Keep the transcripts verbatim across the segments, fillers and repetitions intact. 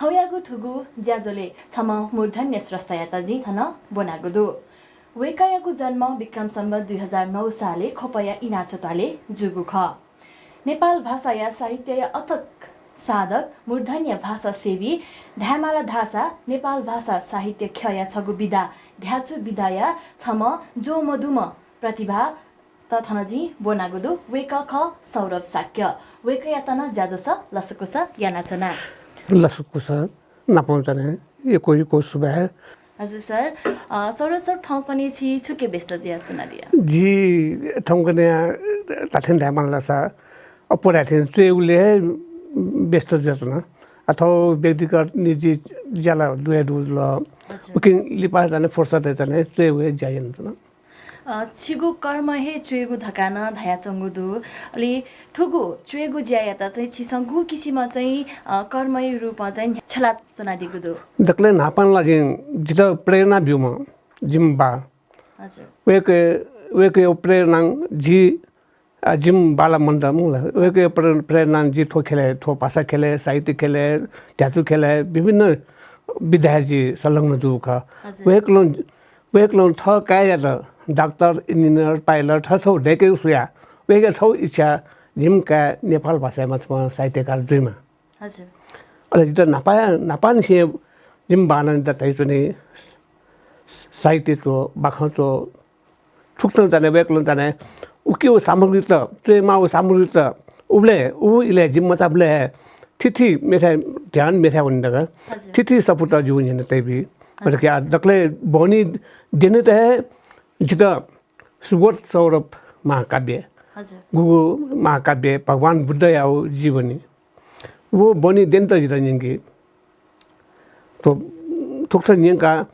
थौंयागु थुगु ज्याझ्वलय् छम्ह मूर्धन्य स्रष्टायात जिं थन ब्वनागु दु। वय्कःयागु जन्म विक्रम सम्वत् दुई हजार नौ सालय् ख्वपया इनाच्वत्वालय् जूगु खः। नेपाल भाषाया साहित्यया अथक साधक, मूर्धन्य भाषा सेवी धायेमाल धाःसा नेपाल भाषा साहित्य ख्यःया छगू विधा ध्याचु विधाया छम्ह ज्वंमदुम्ह प्रतिभा त थन जिं ब्वनागु दु। वय्कः खः सौरभ शाक्य। वय्कःयात नं ज्याझ्वलय् लसकुस यानाच्वना। लसकुस, नापं च्वने यक्व यक्व सुभाय्। हजुर सर, अ, सौरभ सर, थौंकन्हय् छि छुके व्यस्त जुयाच्वनादिया? जि थौंकन्हय् धात्थें धायेमाल धाःसा अप्वः धात्थें च्वयेगुलय् हे व्यस्त जुयाच्वना। अथवा व्यक्तिगत निजी ज्या ला दुया दु ल। हजुर। उकिं लिपा च्वने फुर्सद हे च्वने च्वयेगु हे ज्या यानाच्वना। अ, छिगु कर्म हे च्वयेगु धकाः नं धयाच्वंगु दु। अले थुगु च्वयेगु ज्यायात चाहिँ छिसं गु किसिमं चाहिँ, अ, कर्मया रूपं चाहिँ छ्यलाच्वनादीगु दु? दकलय् न्हापां ला जिं जितः प्रेरणा ब्यूम्ह जिमि बाः। हजुर। वय्कः, वय्कःया प्रेरणां जि, अ, जिमि बाः ला मन्त मखु ला। वय्कःया प्रे-, प्रेरणां जि थ्व ख्यलय्, थ्व भाषा ख्यलय्, साहित्य ख्यलय्, ध्याचु ख्यलय्, विभिन्न विधाय् जि संलग्न जूगु खः। हजुर। वय्कलं, वय्कलं थः काय्‌यात डाक्टर, इन्जिनियर, पाइलट थथे छगू दय्केगु स्वयाः वय्कःया छगू इच्छा, जिमि काय् नेपाल भाषायाम्ह छम्ह साहित्यकार जुइमा। हजुर। अले जितः न्हापा, न्हापांनिसें जिमि बाःनं जितः धयाच्वनी, साहित्य च्व, बाखं च्व, थुकथं च्वने, वय्कलं च्वने, उकिया सामग्रीत, च्वयेमाःगु सामग्रीत, उबलय्, उ इलय् जिमि मचाबलय् हे थीथी मेथाय् ध्यान मेथाय् वनी धकाः, हजुर। थीथी सफूत जिगु न्ह्यःने तयाबी। हजुर। मतलब कि आ, दकलय् बहनी द्यनेत हे जितः सुबोध सौरभ महाकाव्य, हजुर। गुगु महाकाव्य भगवान बुद्धयागु जीवनी, व बहनी द्यनेत जितः न्यंकी। थ्व, थुकथं न्यंकाः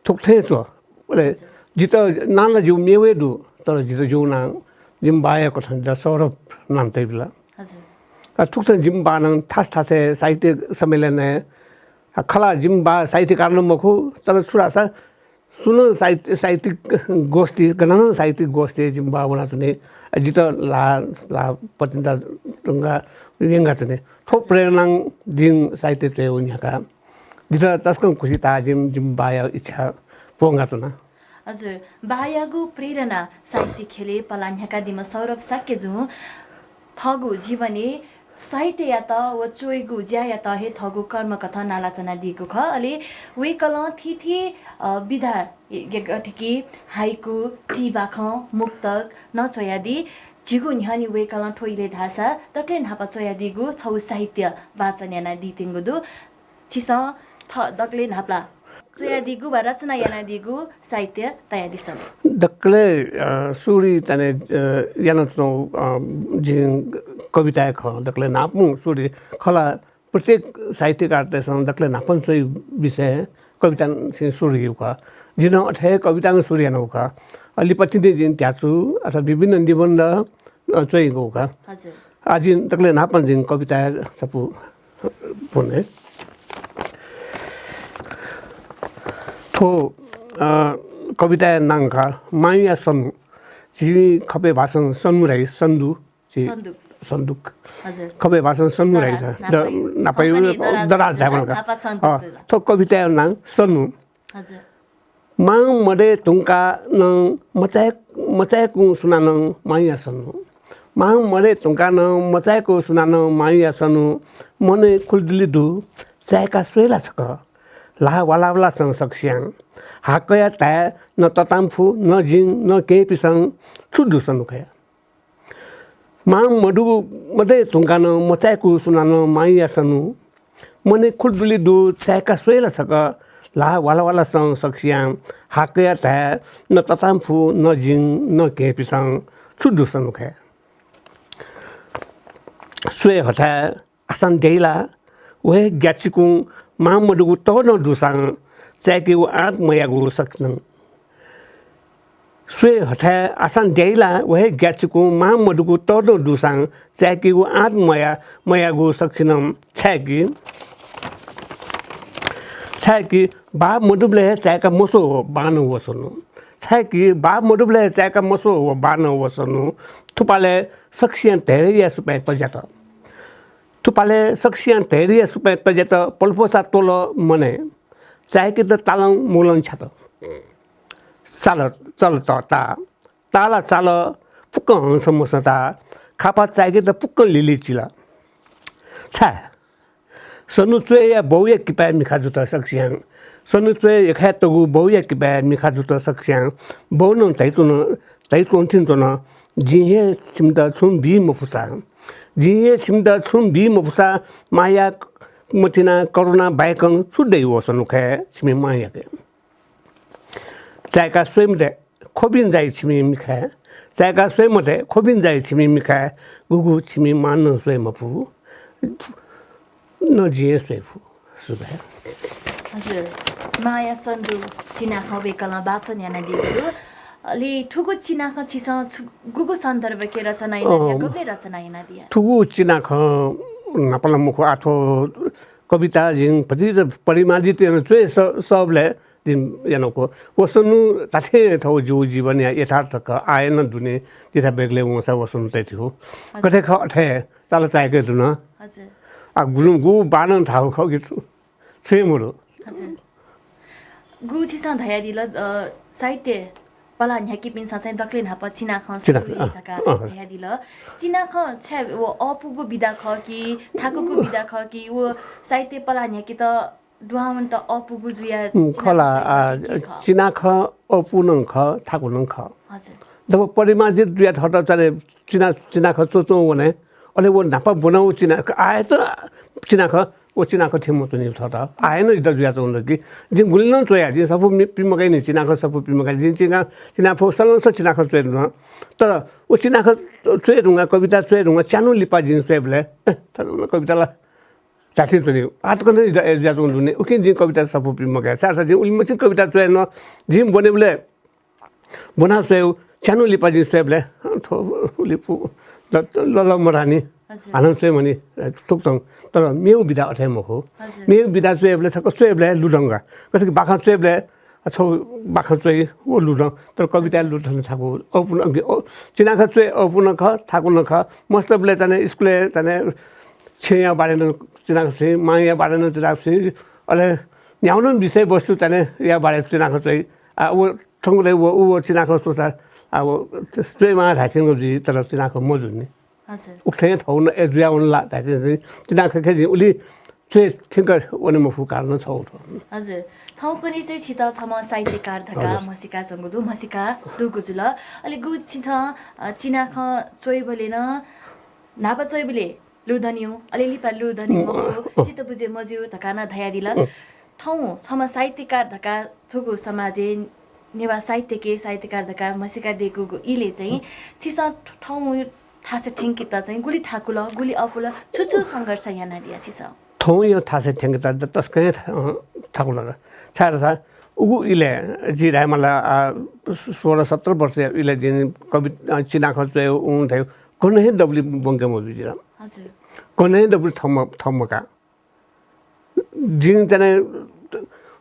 थुकथं च्व। अले हजुर। जितः नां ला जिगु मेगु हे दु, तर जितः जिगु नां जिमि बाःया कथं जितः सौरभ नां तयाबिल। हजुर। आ, थुकथं जिमि बाःनं थास थासय् साहित्य सम्मेलनय्, आ, खला जिमि बाः साहित्यकार नं मखु, तर छु धाःसा सुं नं साहित्य, साहित्यिक गोष्ठी, गनं नं साहित्यिक गोष्ठी जिमि बाः वनाच्वनी। आ, जितः ल्हाः, ल्हाः पत्रिका तुंकाः यंकाच्वनी। थ्व प्रेरणां जिं साहित्य च्वयेगु न्ह्याका। जितः तसकं खुसी ताः, जिं जिमि बाःया इच्छा पूवंकाच्वना। हजुर, बाःयागु प्रेरणा साहित्य ख्यलय् पलाः न्ह्याकादीम्ह सौरभ शाक्यजुं थःगु जीवनय् साहित्ययात व च्वयेगु ज्यायात हे थःगु कर्मकथं नालाच्वनादीगु खः। अले वय्कलं थीथी, अ, विधा, गथे कि हाइकु, चिबाखं, मुक्तक नं च्वयादी। झीगु न्ह्यःने वय्कलं थ्व इलय् धाःसा दकलय् न्हापा च्वयादीगु छगू साहित्य वाचन यानादीत्यंगु दु। छिसं थः दकलय् न्हापा च्वयादीगु वा रचना यानादीगु साहित्य तयादिसँ। दकलय्, अ, सुरुइ तने, अ, यानाच्वनागु, अ, जिं कविता हे खः। दकलय् न्हापां सुरुइ खला प्रत्येक साहित्यकारतय्सं दकलय् न्हापां च्वयेगु विषय कवितां सुरु याइगु खः। जिं नं अथे हे कवितां सुरु यानागु खः। अ, लिपा तिनि जिं ध्याचु अथवा विभिन्न निबन्ध, अ, च्वयागु खः। हजुर। आः जिं दकलय् न्हापां जिं कविता छपु पुने। थ्व, अ, कविताया नां खः मांया सन्हु। झी खपय् भाषां सन्हु धाइ, सन्धु। झी सन्दुक। सन्दुक। हजुर। खपय् भाषां सन्हु धाइ। दराज, द-, न्हापाइ। न्हापाइ थौंकन्हय् दराज, दराज धाइ धायेमाल का। न्हापा सन्दुक अ, जुल। थ्व कविताया नां सन्हु। हजुर। मां मदये धुंकाः नं मचाय्-, मचाय्कूगु सुनानं मांया सन्हु। मां मदये धुंकाः नं मचाय्कूगु सुनानं मांया सन्हु। मनय् खुल्दुलि दु, चाय्का स्वये ला छकः। ल्हाः वालावालासं सकसियां। हाकया धाये न ततांफु, न जिं, न केहेँपिसं, छु दु सन्हु खया। मां मदुगु मदये धुंकाः नं मचाय्कूगु सुनानं मांया सन्हु। मनय् खुल्दुलि दु, चाय्का स्वये ला छकः। ल्हाः वालावालासं सकसियां। हाकया धाये न ततांफु, न जिं, न केहेँपिसं, छु दु सन्हु खया। स्वये हथाय् आसां द्याइ ला, व हे ग्याचिकुं मां मदुगु तःधं दुसां चाय्केगु आँट मयाःगु सकसिनं। स्वये हथाय् आसां द्याइ ला, व हे ग्याचिकुं मां मदुगु तःधं दुसां चाय्केगु आँट मया-, मयाःगु सकसिनं। छाय्कि, छाय्कि बाः मदुबलय् हे चाय्का मस्वः व बांनं व सन्हु। छाय्कि बाः मदुबलय् हे चाय्का मस्वः व बांनं व सन्हु। थुपालय् सकसियां धैर्यया सुपाँय् तज्यात। थुपालय् सकसियां धैर्य सुपय् तज्यात पलपोसा त्वल मने, चाय्‌केत तालं मुलं छ्यात। चाल, चल त ता, ताला चाल, फुक्कं हंस मसंता, खापा चाय्‌केत फुक्कं लिलि चिल। छाय्? सनु च्वय्‌या बौया किपाय् मिखा जुत सकसियां। सनु च्वय् यखाय् तःगु बौया किपाय् मिखा जुत सकसियां। बौनं धयाच्वन, धयाच्वंथिं च्वन, जिं हे छिमित छुं बी मफुसा, जिं हे छिमित छुं बी मफुसा, माया मतिना करुणा बाय्‌कं छु दइ व सनुखय् छिमि मांयाके? चाय्‌का स्वये मते, ख्वबिन जाइ छिमि मिखाय्। चाय्‌का स्वये मते, ख्वबिन जाइ छिमि मिखाय्। गुगु छिमि मां नं स्वये मफु, न जिं हे स्वये फु। सुभाय्। हजुर, मांया सन्दु चिनाखँ वय्‌कलं वाचन यानादीगु दु। अले थुगु चिनाखँ छिसं छु, गुगु सन्दर्भके रचना यानादिया, अँ, गबलय् रचना यानादिया? थुगु चिनाखँ न्हापां ला मखु, आः थ्व कविता जिं भतिचा परिमार्जित याना च्वय् स-, सबलय् जिं यानागु। व सनु धात्थें थ्व जिगु जीवनया यथार्थ खः, आः नं दुने, जिथाय् बेग्लय् वंसा व सनु तयाथें। हजुर। गथे खः अथे चाल चाय्‌के धुन। हजुर। आ, गुलुं गु बानं धाःगु खः कि छु, छुं हे मदु। हजुर। गु छिसं धयादिल, अ, साहित्य पलाः न्ह्याकीपिन्सं चाहिँ दकलय् न्हापा चिनाखँ सुरु याइ धकाः धयादिल। चिनाखँ छाय् व अःपुगु विधा खः कि थाकुगु विधा खः कि व साहित्य पलाः न्ह्याकेत दुहां वनेत अःपुगु जुयाः चिनाखँ खः ला, चिनाखँ अःपु नं खः, थाकु नं खः। हजुर। जब परिमार्जित जुयाः थःत चाहिँ चिना, चिनाखँ च्वच्वं वने, अले व न्हापा ब्वनागु चिनाखँ आः हे त चिनाखँ, व चिनाखँ थें मच्वनी थःत। आः हे नं इदा जुयाच्वंगु दु कि जिं गुलि नं च्वया, जिं सफू मि-, पिमकाइनि, चिनाखँ सफू पिमकाइनि, जिं चिना-, चिनाखँ सलंसः चिनाखँ च्वये धुन। तर व चिनाखँ च्वये धुंकाः, कविता च्वये धुंकाः च्यान्हु लिपा जिं स्वयेबलय्, ए, थन कविता ला धात्थें च्वनी। आः तक नं इदा जुयाच्वंगु दु नि। उकिं जिं कविता सफू पिमकाये। छाय्‌धाःसा जिं उलिमछि कविता च्वये नं, जिं ब्वनेबलय् ब्वना स्वयेगु, च्यान्हु लिपा जिं स्वयेबलय्, अँ, थ्व लिपु ल-, ल-, ल-, मधानि, हजुर। हानं स्वये मनि, अ, थुकथं। तर मेगु विधा अथे मखु। हजुर। मेगु विधा च्वयेबलय्, छकः च्वयेबलय् लुधंका। गथे कि बाखं च्वयेबलय्, अ, छगू बाखं च्वइ, व लुधं। तर कविताय् लुधं थाकु, अःपु नं, अ, चिनाखँ च्वये अःपु नं खः, थाकु नं खः। मस्तबलय् चाहिँ स्कुलय् चाहिँ छेँया बारे नं चिनाखँ च्वइ, मांया बारे नं चिनाखँ च्वइ, अले न्ह्यागु नं विषयवस्तु चाहिँ या बारे चिनाखँ च्वइ। आ, व थौंकन्हय् व, व चिनाखँ स्वःसा, आ, व च्वयेमाः धायेथें जुइ, तर चिनाखँ मजूनि। हजुर। उकथं थौं नं ए जुया वन ला धायेथें जुइ। चिनाखँके जिं उलि च्वये थ्यंक वने मफु कारण छगू थ्व। हजुर। थौंकन्हय् चाहिँ छित छम्ह साहित्यकार धकाः हजुर। म्हसीकाच्वंगु दु, म्हसीका दुगु जुल। अले गु छिं, अ, चिनाखँ च्वयेबलय् नं न्हापा च्वयेबलय् लुधनियु, अले लिपा लुधनियु मखु, अँ। चित्त बुझे मज्यू धकाः नं धयादिल। अँ। थौं छम्ह साहित्यकार धकाः थुगु समाजय् नेवाः साहित्यके साहित्यकार धकाः म्हसीका दयेकूगु इलय् चाहिँ छिसं थौं थासय् थ्यंकेत चाहिँ गुलि थाकुल, गुलि अःपुल, छु छु संघर्ष यानादिया छिसं? थौंया थासय् थ्यंकेत द-, तसकं हे था-, अँ, थाकुल। छाय्‌धाःसा उगु इलय् जि धायेमाल, आ, सोह्र सत्र वर्ष इलय् जिं कवि, अ, चिनाखँ च्वयेगु उं धयागु गन हे दबुली ब्वंके मब्यू जितः। हजुर। गन हे दबुली थम्ह, थम्हका। जिं चाहिँ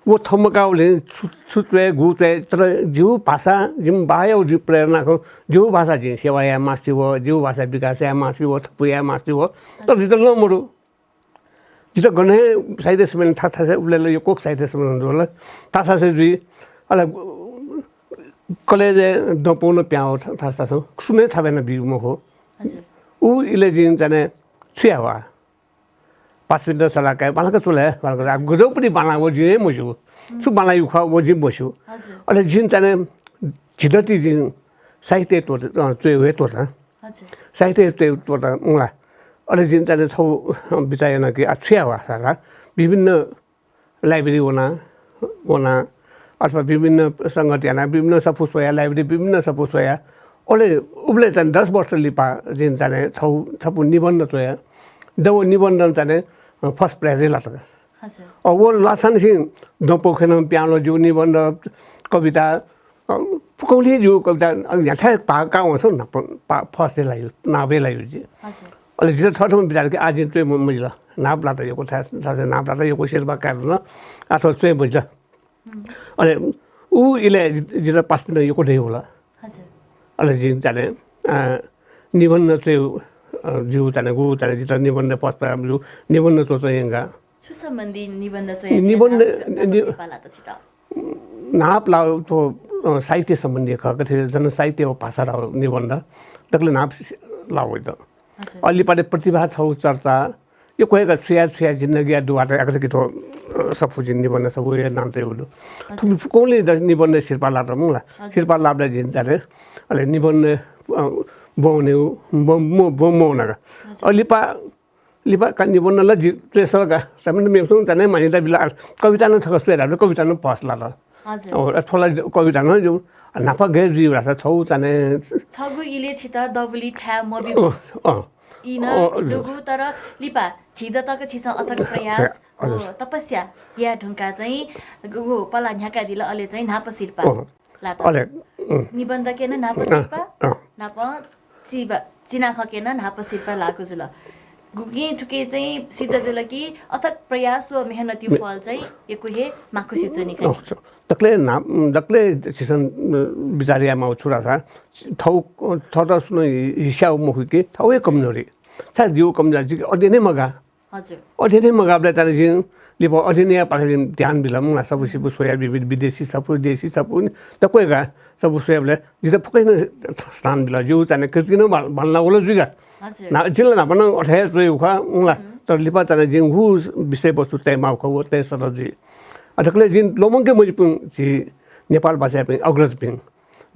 व थम्हकाबलय् छु, छु च्वये, गु च्वये, तर जिगु भाषा, जिमि बायागु जिगु प्रेरणा खः, जिगु भाषा जिं सेवा याये मास्ति वः, जिगु भाषा विकास याये मास्ति वः, थपु याये मास्ति वः, तर जितः लं मदु। जितः गन हे साहित्य सम्मेलन था-, थासय् उबलय् ला यक्व साहित्य सम्मेलन दु ला। थासय् जुइ, अले कलेजय् दँपौ नं पिहां वः था-, थासय् सुं हे छापय् याना बी मखु। हजुर। उ इलय् जिं चाहिँ छु याये वा? पासापिन्त सल्लाह काये, बांलाक च्वल हे, बांलाक च्वल। गज्याःपट्टि बांलाः व जिं हे मस्यू। छु बांलाःगु खः व जिं मस्यू। हजुर। अले जिं चाहिँ झिदति जिं साहित्य त्वःत, अँ, च्वयेगु हे त्वःता। हजुर। साहित्य च्वयेगु त्वःता मुला। अले जिं चाहिँ छगू बिचाः याना कि आ, छु याये वा धाःसा विभिन्न library वना, वना, अथवा विभिन्न संगति याना, विभिन्न सफू स्वया, library विभिन्न सफू स्वया। अले उबलय् चाहिँ दस वर्ष लिपा जिं चाहिँ छगू, छपु निबन्ध च्वया। द व निबन्ध चाहिँ first prize लात। हजुर। अ, व लासांनिसें दँपौ खँय् नं पिहां वल जिगु निबन्ध, कविता, अ, फुक्कं हे जिगु कविता, अ, न्ह्याथाय् भाग का वंसा न्हापा, पा-, first हे लाइगु, नाप हे लाइगु जि। हजुर। अले जितः थःथम्हं बिचाः कि आ जिं च्वये म-, मजिल। नाप लात यक्व थाय्, थासय् नाप लात यक्व सिरपाः काये धुन। आ थ्व च्वये मजिल। हुँ। अले उ इलय् जि-, जितः पासापिन्त यक्व धयावल। हजुर। अले जिं चाहिँ, अ, निबन्ध च्वयेगु अ, ज्यू चाहिँ गु चाहिँ जितः निबन्ध पस्पा ज्यू निबन्ध च्वच्वयंका। छु सम्बन्धी निबन्ध च्वया निबन्ध, नापसिरपाः लात छितः? नाप ला थ्व, अ, साहित्य सम्बन्धी खः, कथे जनसाहित्य व भाषा धाउ निबन्ध दकले नाप लाउ वइत। हजुर। अलिपाटे प्रतिभा छौ चर्चा, यक्व हे का छुया छुया जिन्दगिया दुवात याकत कि थ्व, अ, सफू जिं निबन्ध सफू हे नाम तयेगु दु। हजुर। थुलि फुक्कंले द-, निबन्ध सिरपाः लात मुला। हजुर। सिरपाः लाबलय् जिं जाने, अले निबन्ध, अ, बौने, ब-, म-, ब-, मौनका। हजुर। अलिपा लिपा का निबन्ध ला जि-, च्वय् सल का। सामान्य मेगु सुं जाने मान्यता बिल आ, कविता नं छकः स्वये धाःबलय् कविता नं पस लात। हजुर। अ, थ्व ला कविता नं जु, न्हापा गय् जुइ धाःसा छौ चाहिँ छगू इलय् छितः दबुली थाय् मब्यूगु। अँ, अँ। इ नं अँ, हजुर। दुगु, तर लिपा झीत तक छिसं अथक प्रयास, हजुर। ओ, तपस्या याये धुंकाः चाहिँ गु पला न्ह्याकादिल, अले चाहिँ न्हापा सिरपाः अँ। लात। अले, अँ। निबन्ध केन न्हापा अँ, सिरपाः, अँ। न्हापा चिबा, चिनाखँ केन न्हापा सिरपाः लाःगु जुल। गुकिं थुके चाहिँ सिद्ध जुल कि अथक प्रयास व मेहनतया फल चाहिँ यक्व हे माखुसे च्वनी का। अँ, दकले ना-, दकले छिसं, अ, बिचार यायेमाउ छु धाःसा, थौ, थःत सुनं हि-, हिस्याउ मखु कि थौ हे कमजोरी। छाय् जिउ कमजोरी, जिके अध्ययन हे मगाः। हजुर। अध्ययन हे मगाःबलय् चाहिँ जिं लिपा अध्ययनया पाखें ध्यान बिल मुला, सफू सिफू स्वया विविध विदेशी सफू, देशी सफू नि दक्व हे का सफू स्वयाबलय् जितः फुक्कसिनं स्थान बिल। जिउ चाहिँ कृति नं बां-, बांलाः वल जुइका। हजुर। ना-, जिं ला न्हापा नं अथे हे च्वयेगु खः मुला, तर लिपा चाहिँ जिं हु विषयवस्तु तयेमाउ खः, व तये सत जुइ। अ, दकले जिं ल्वःमंके मजिपिं झी नेपाल भाषायापिं अग्रजपिं,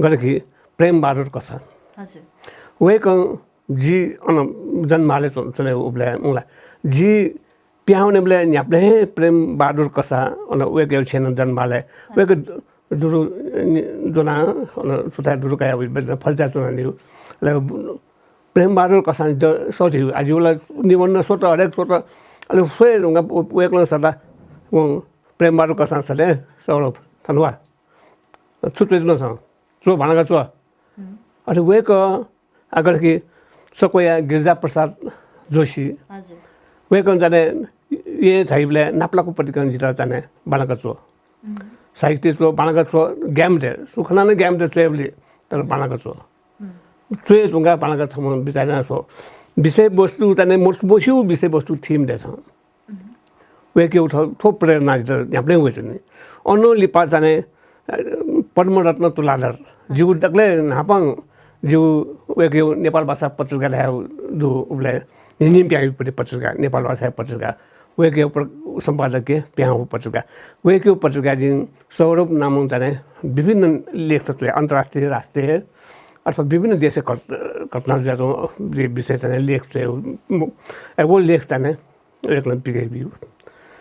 गथे कि प्रेम बहादुर कसाः। हजुर। वय्कः जि अन जनबहालय् च्व-, च्वने उबलय् मुला। जि पिहां वनेबलय् न्ह्याबलें हे प्रेम बहादुर कसाः अन वय्कःया छेँनं जनबहालय्। वय्कः दु-, दुरु नि-, ज्वनाः अन सुथाय् दुरु कयाः वइ-, फल्चा च्वनादिउ। अले प्रेम बहादुर कसाः द-, सः धिउ। आ जिउ ला निबन्ध स्वत, हरेक स्वत। अले स्वये धुंकाः व-, वय्कलं सःता, वं प्रेम बहादुर कसाः सःता, "सौरभ, थन वा। छु च्वय् धुन छं? च्व, बांलाक च्व।" अले वय्कः आगलकी सक्वया गिरिजा प्रसाद जोशी। हजुर। वय्कलं जाने येँ झाइबलय् नापलाक पतिकं जितः जाने बांलाक च्व। साहित्य च्व, बांलाक च्व, ग्याये मते, सुखनानं ग्याये मते च्वयेबलय्, तर बांलाक च्व। च्वये धुंकाः बांलाक छम्ह बिचाः याना स्व। विषयवस्तु जाने मस-, मस्यू विषयवस्तु थीम देछं। वय्कःया थ्व, थ्व प्रेरणा जितः न्ह्याबलें वइच्वनी। अनं लिपा जाने, अ, पद्मरत्न तुलाधर। जिउ दकले न्हापां जिउ वय्कःया नेपाल भाषा पत्रिका धायेगु दु, उबलय् न्हिन्हिम पिहां वइगु पत्रिका, नेपाल भाषा पत्रिका। वय्कःया प्र-, सम्पादकीय पिहां वइगु पत्रिका। वय्कःया पत्रिका जिं सौरभ नामं जाने विभिन्न लेख च्वया, अन्तर्राष्ट्रिय, राष्ट्रिय अथवा विभिन्न देशय् घट-, घटना जुयाच्वंगु विषय जाने लेख च्वया। म-, ए, व लेख जाने वय्कलं पिकयाबिउ।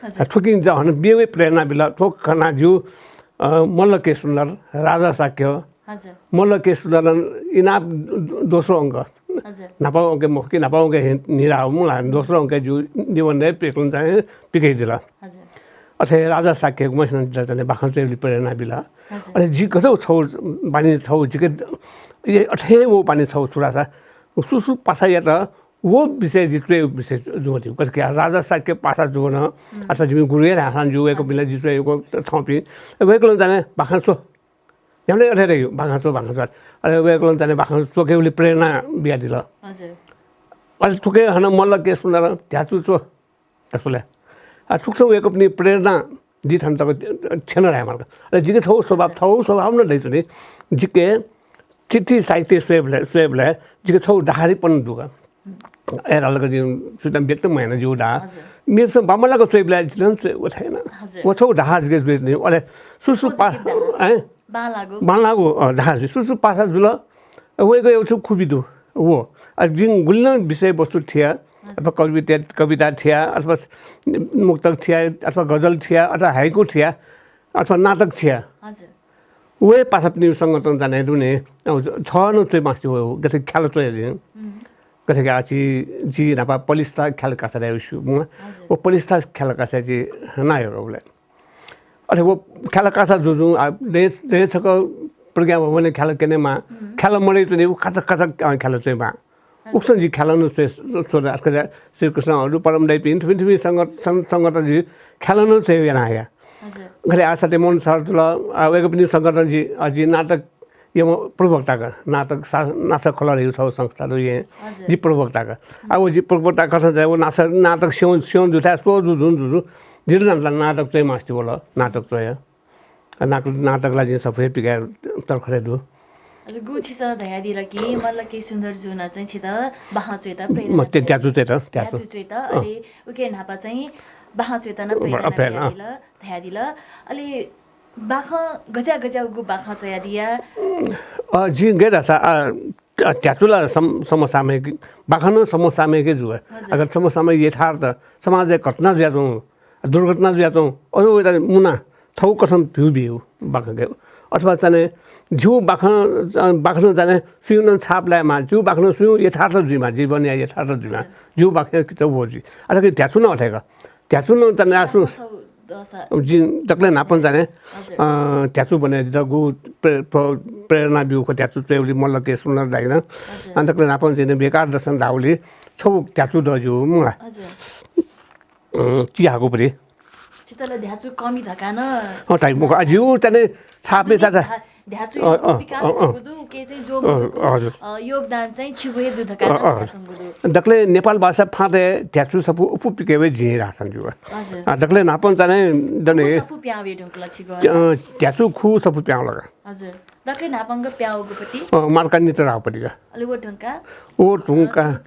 हजुर। आ, थुकिं जि हनं बियेगु प्रेरणा बिल। थ्व खनाः जिउ, अ, मल्ल के सुन्दर, राजा शाक्य, हजुर। मल्ल के सुन्दरं इनाप दो-, दोस्रो अंक। हजुर। न्हापा अंकय् मखु कि, न्हापा अंकय् हे निराः मुला, दोस्रो अंकय् जिउ निबन्धय् वय्कलं चाहिँ पिकयादिल। हजुर। अथे राजा शाक्य गुम्हसिनं जितः चाहिँ बाखं च्वयेबलय् प्रेरणा बिल। हजुर। अले जि गथे छौ बानी छौ जिके, ए, अथे हे व बानी छौ छु धाःसा, सुसु पासायात व विषय जि च्वयेगु विषय जुवंतिउ। कथं कि राजा शाक्य पासा जुवन, अथवा जिमि गुरुया धाःसां जि वय्कःपिन्त जि च्वयेगु थौंपिं। वय्कलं जाने बाखं च्व। न्ह्याबलें अथे हे धयागु, बाखं च्व, बाखं च्व। अले वय्कलं जाने बाखं च्वकेबलय् प्रेरणा बियादिल। हजुर। अले थुके हनं मल्ल के सुन्दरं ध्याचु च्व। अले आ, थुकथं वय्कःपिनि प्रेरणा जि थन तक थ्यन धायेमाल का। अले जिके छौ स्वभाव, थौ स्वभाव नं दइच्वनी। जिके थीथी साहित्य स्वयेबलय्, स्वयेबलय् जिके छौ डहारिपन दु का। ए, धाल का जिं सुयातं व्यक्त मयाना जिउ डहार। हजुर। मेपिसं बांमलाक च्वयेबलय् जिं च्वये व थाय् याना। हजुर। व छौ डहार जिके जुइच्वनी। अले सुसु पा-, बांलागु। ए? बांलागु। बांलागु, अ, डहार जि। सुसु पासा जुल। वय्कःया छु खुबी दु। व। आ, जिं गुलिं विषयवस्तु थिया, अथवा कविता, कविता थिया, अथवा मुक्तक थिया, अथवा गजल थिया, अथवा हाइकु थिया, अथवा नाटक थिया। हजुर। व हे पासापिनि संगतं जाने दुने, अ, थः नं च्वये मास्ति व, गथे ख्याल च्वया जिं। गथे कि आ जि, जि न्हापा पलिस्था ख्याल कासा धायेगु स्यू, मुला। हजुर। व पलिस्था ख्याल कासा जि नायः रोबले। अथे व ख्याल कासा जुजुं, आ, दँय्, दँय् छकः प्रज्ञा भवनय् ख्याल क्यनेमाः, ख्याल मदइच्वनी, उ काचा, काचा, अ, ख्याल च्वयेमाः। उकथं जि ख्याल नं च्वये, च्वये, आजकाल श्रीकृष्ण अरू परम दाइपिं थुपिं, थुपिं संगत, सं-, संगत जि ख्याल नं च्वये याना हया। हजुर। गथे आ सत्यमोहन सर जुल, आ, वय्कःपिनि संगत जि, आ, जि नाटक यम प्रवक्ताक नाटक सा-, नाटक खलः धइगु छगू संस्था दु येँ। हजुर। जि प्रवक्ताक। आ, व जि प्रवक्ता कथं चाहिँ व नाटक, नाटक स्यं, स्यं जुथाय् स्व जु जुन जु जु। जितः नाटक च्वयेमास्ति वल, नाटक च्वया। नाटक, नाटक ला जिं सफू हे पिकाये तर्खरे दु। हजुर, गु छिसं धयादिल कि मल्ल के सुन्दर जुं चाहिँ छितः बाखं च्वयेत प्रेरणा म ते-, त्याचु च्वयेत, त्याचु। त्याचु च्वयेत, अँ। अले उके न्हापा चाहिँ बाखं च्वयेत नं प्रेरणा अ, प्रेरणा। बियादिल, धयादिल। अले बाखं गज्या गज्यागु बाखं च्वयादिया? अ, जिं गय् धाःसा, अ, त्याचु ला सम-, समसामयिक, बाखं नं समसामयिक जू। हजुर। अगर समसामयिक यथार्थ, समाजय् घटना जुयाच्वं, दुर्घटना जुयाच्वं, अथवा वय्‌त मुना थःगु कथं भिउ भिउ बाखं गय्। अथवा चाहिँ झिउ बाखं, अ, बाखं चाहिँ सुयुं नं छाप लायेमा, झिउ बाखं सुयुं यथार्थ जुइमा, जीवनया यथार्थ जुइमा, हजुर। झिउ बाखं किताब हो जुइ। अथवा कि त्याचु नं अथे का। त्याचु नं चाहिँ आसु दसा। जि दकले न्हापन चाहिँ, हजुर। अ, त्याचु बने जितः गु प्रे-, प्र-, प्रेरणा बिउ खः त्याचु च्वयेबलय् मल्ल के सुन्दर दाइनं। हजुर। अ, दकले न्हापन चाहिँ बेकार दर्शन धाउलि छगू त्याचु दजु मुला। हजुर। अ, चिहाकु परि। छितल ध्याचु कमी धकान। अ, ताइ मुख। अ, जिउ चाहिँ छापे चाचा। ध्या-, ध्याचु अ, अ, विकास अ, अ। हुँगु दु, के चाहिँ जो अ, मुगु दु, हजुर। अ, योगदान चाहिँ छिगु हे दु धकान अ, अ, हजुर। ध्याचु हुँगु दु। दकले नेपाल भाषा फाँते ध्याचु सफू उफू पिकेवे जिं रासन जुवा। हजुर। अ, दकले न्हापन चाहिँ दने। सफू प्यावे ढुंकल छिगु। अ, ध्याचु खु सफू प्याउ लगा। हजुर। दकले न्हापंग प्याउगु पति। अ, मार्कान्नित राव पतिका। अले वो ढुंका। वो ढुंका।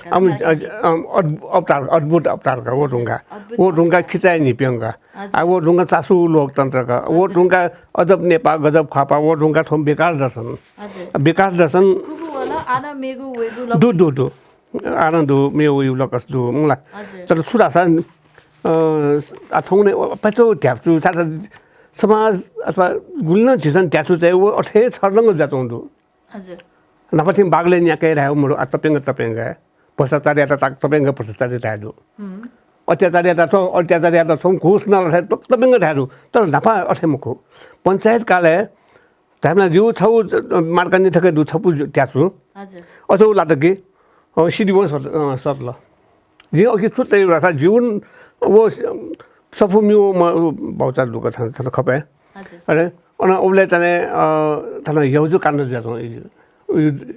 अ, अम, अ, अम, अद्भु-, अवतार, अद्भुत अवतार का, वो ढुंगा। अद्भुत वो ढुंगा अवतार। खिचाय् निप्यंगा। हजुर। आ, वो ढुंगा चासु लोकतन्त्र का। वो हजुर। ढुंगा अजब नेपाः, गजब ख्वापा, वो ढुंगा थ्व विकास दर्शन। हजुर। विकास दर्शन। खुगु वल, आन मेगु वेगु लग- दु, दु, दु। आन दु, मेगु वेगु लकस दु, मुला। हजुर। तर छु धाःसा, अ, आ, थौं ने, अ, पाचो ध्याचु, सा, सा, समाज अथवा गुलिनं झिसन ध्याचु चाहिँ वो अथे छर्लंग जातों दु। हजुर। न्हापाथिं बागले न्याके धाये मरु, आ, तप्यंग, तप्यंग। भ्रष्टाचारयात ताक तप्यंग भ्रष्टाचार धाये दु। हुँ। अत्याचारयात थ्व, अत्याचारयात थ्व, घुस नलथाय् तप्यंग धाये दु। तर न्हापा अथे मखु। पञ्चायत कालय् धायेमाला जिउ छगू मार्कान्नि थके दु छपु त्याचु। हजुर। अथवा लात कि, अ, सिडिवं सत-, अ, सतल। जिं अघि छु तयु रासा जिउ वो सफु मिउ म भौचा दुक थन, थन खपे। हजुर। अरे, अन उबले तने, अ, थन यौजु काण्ड जुयाचो,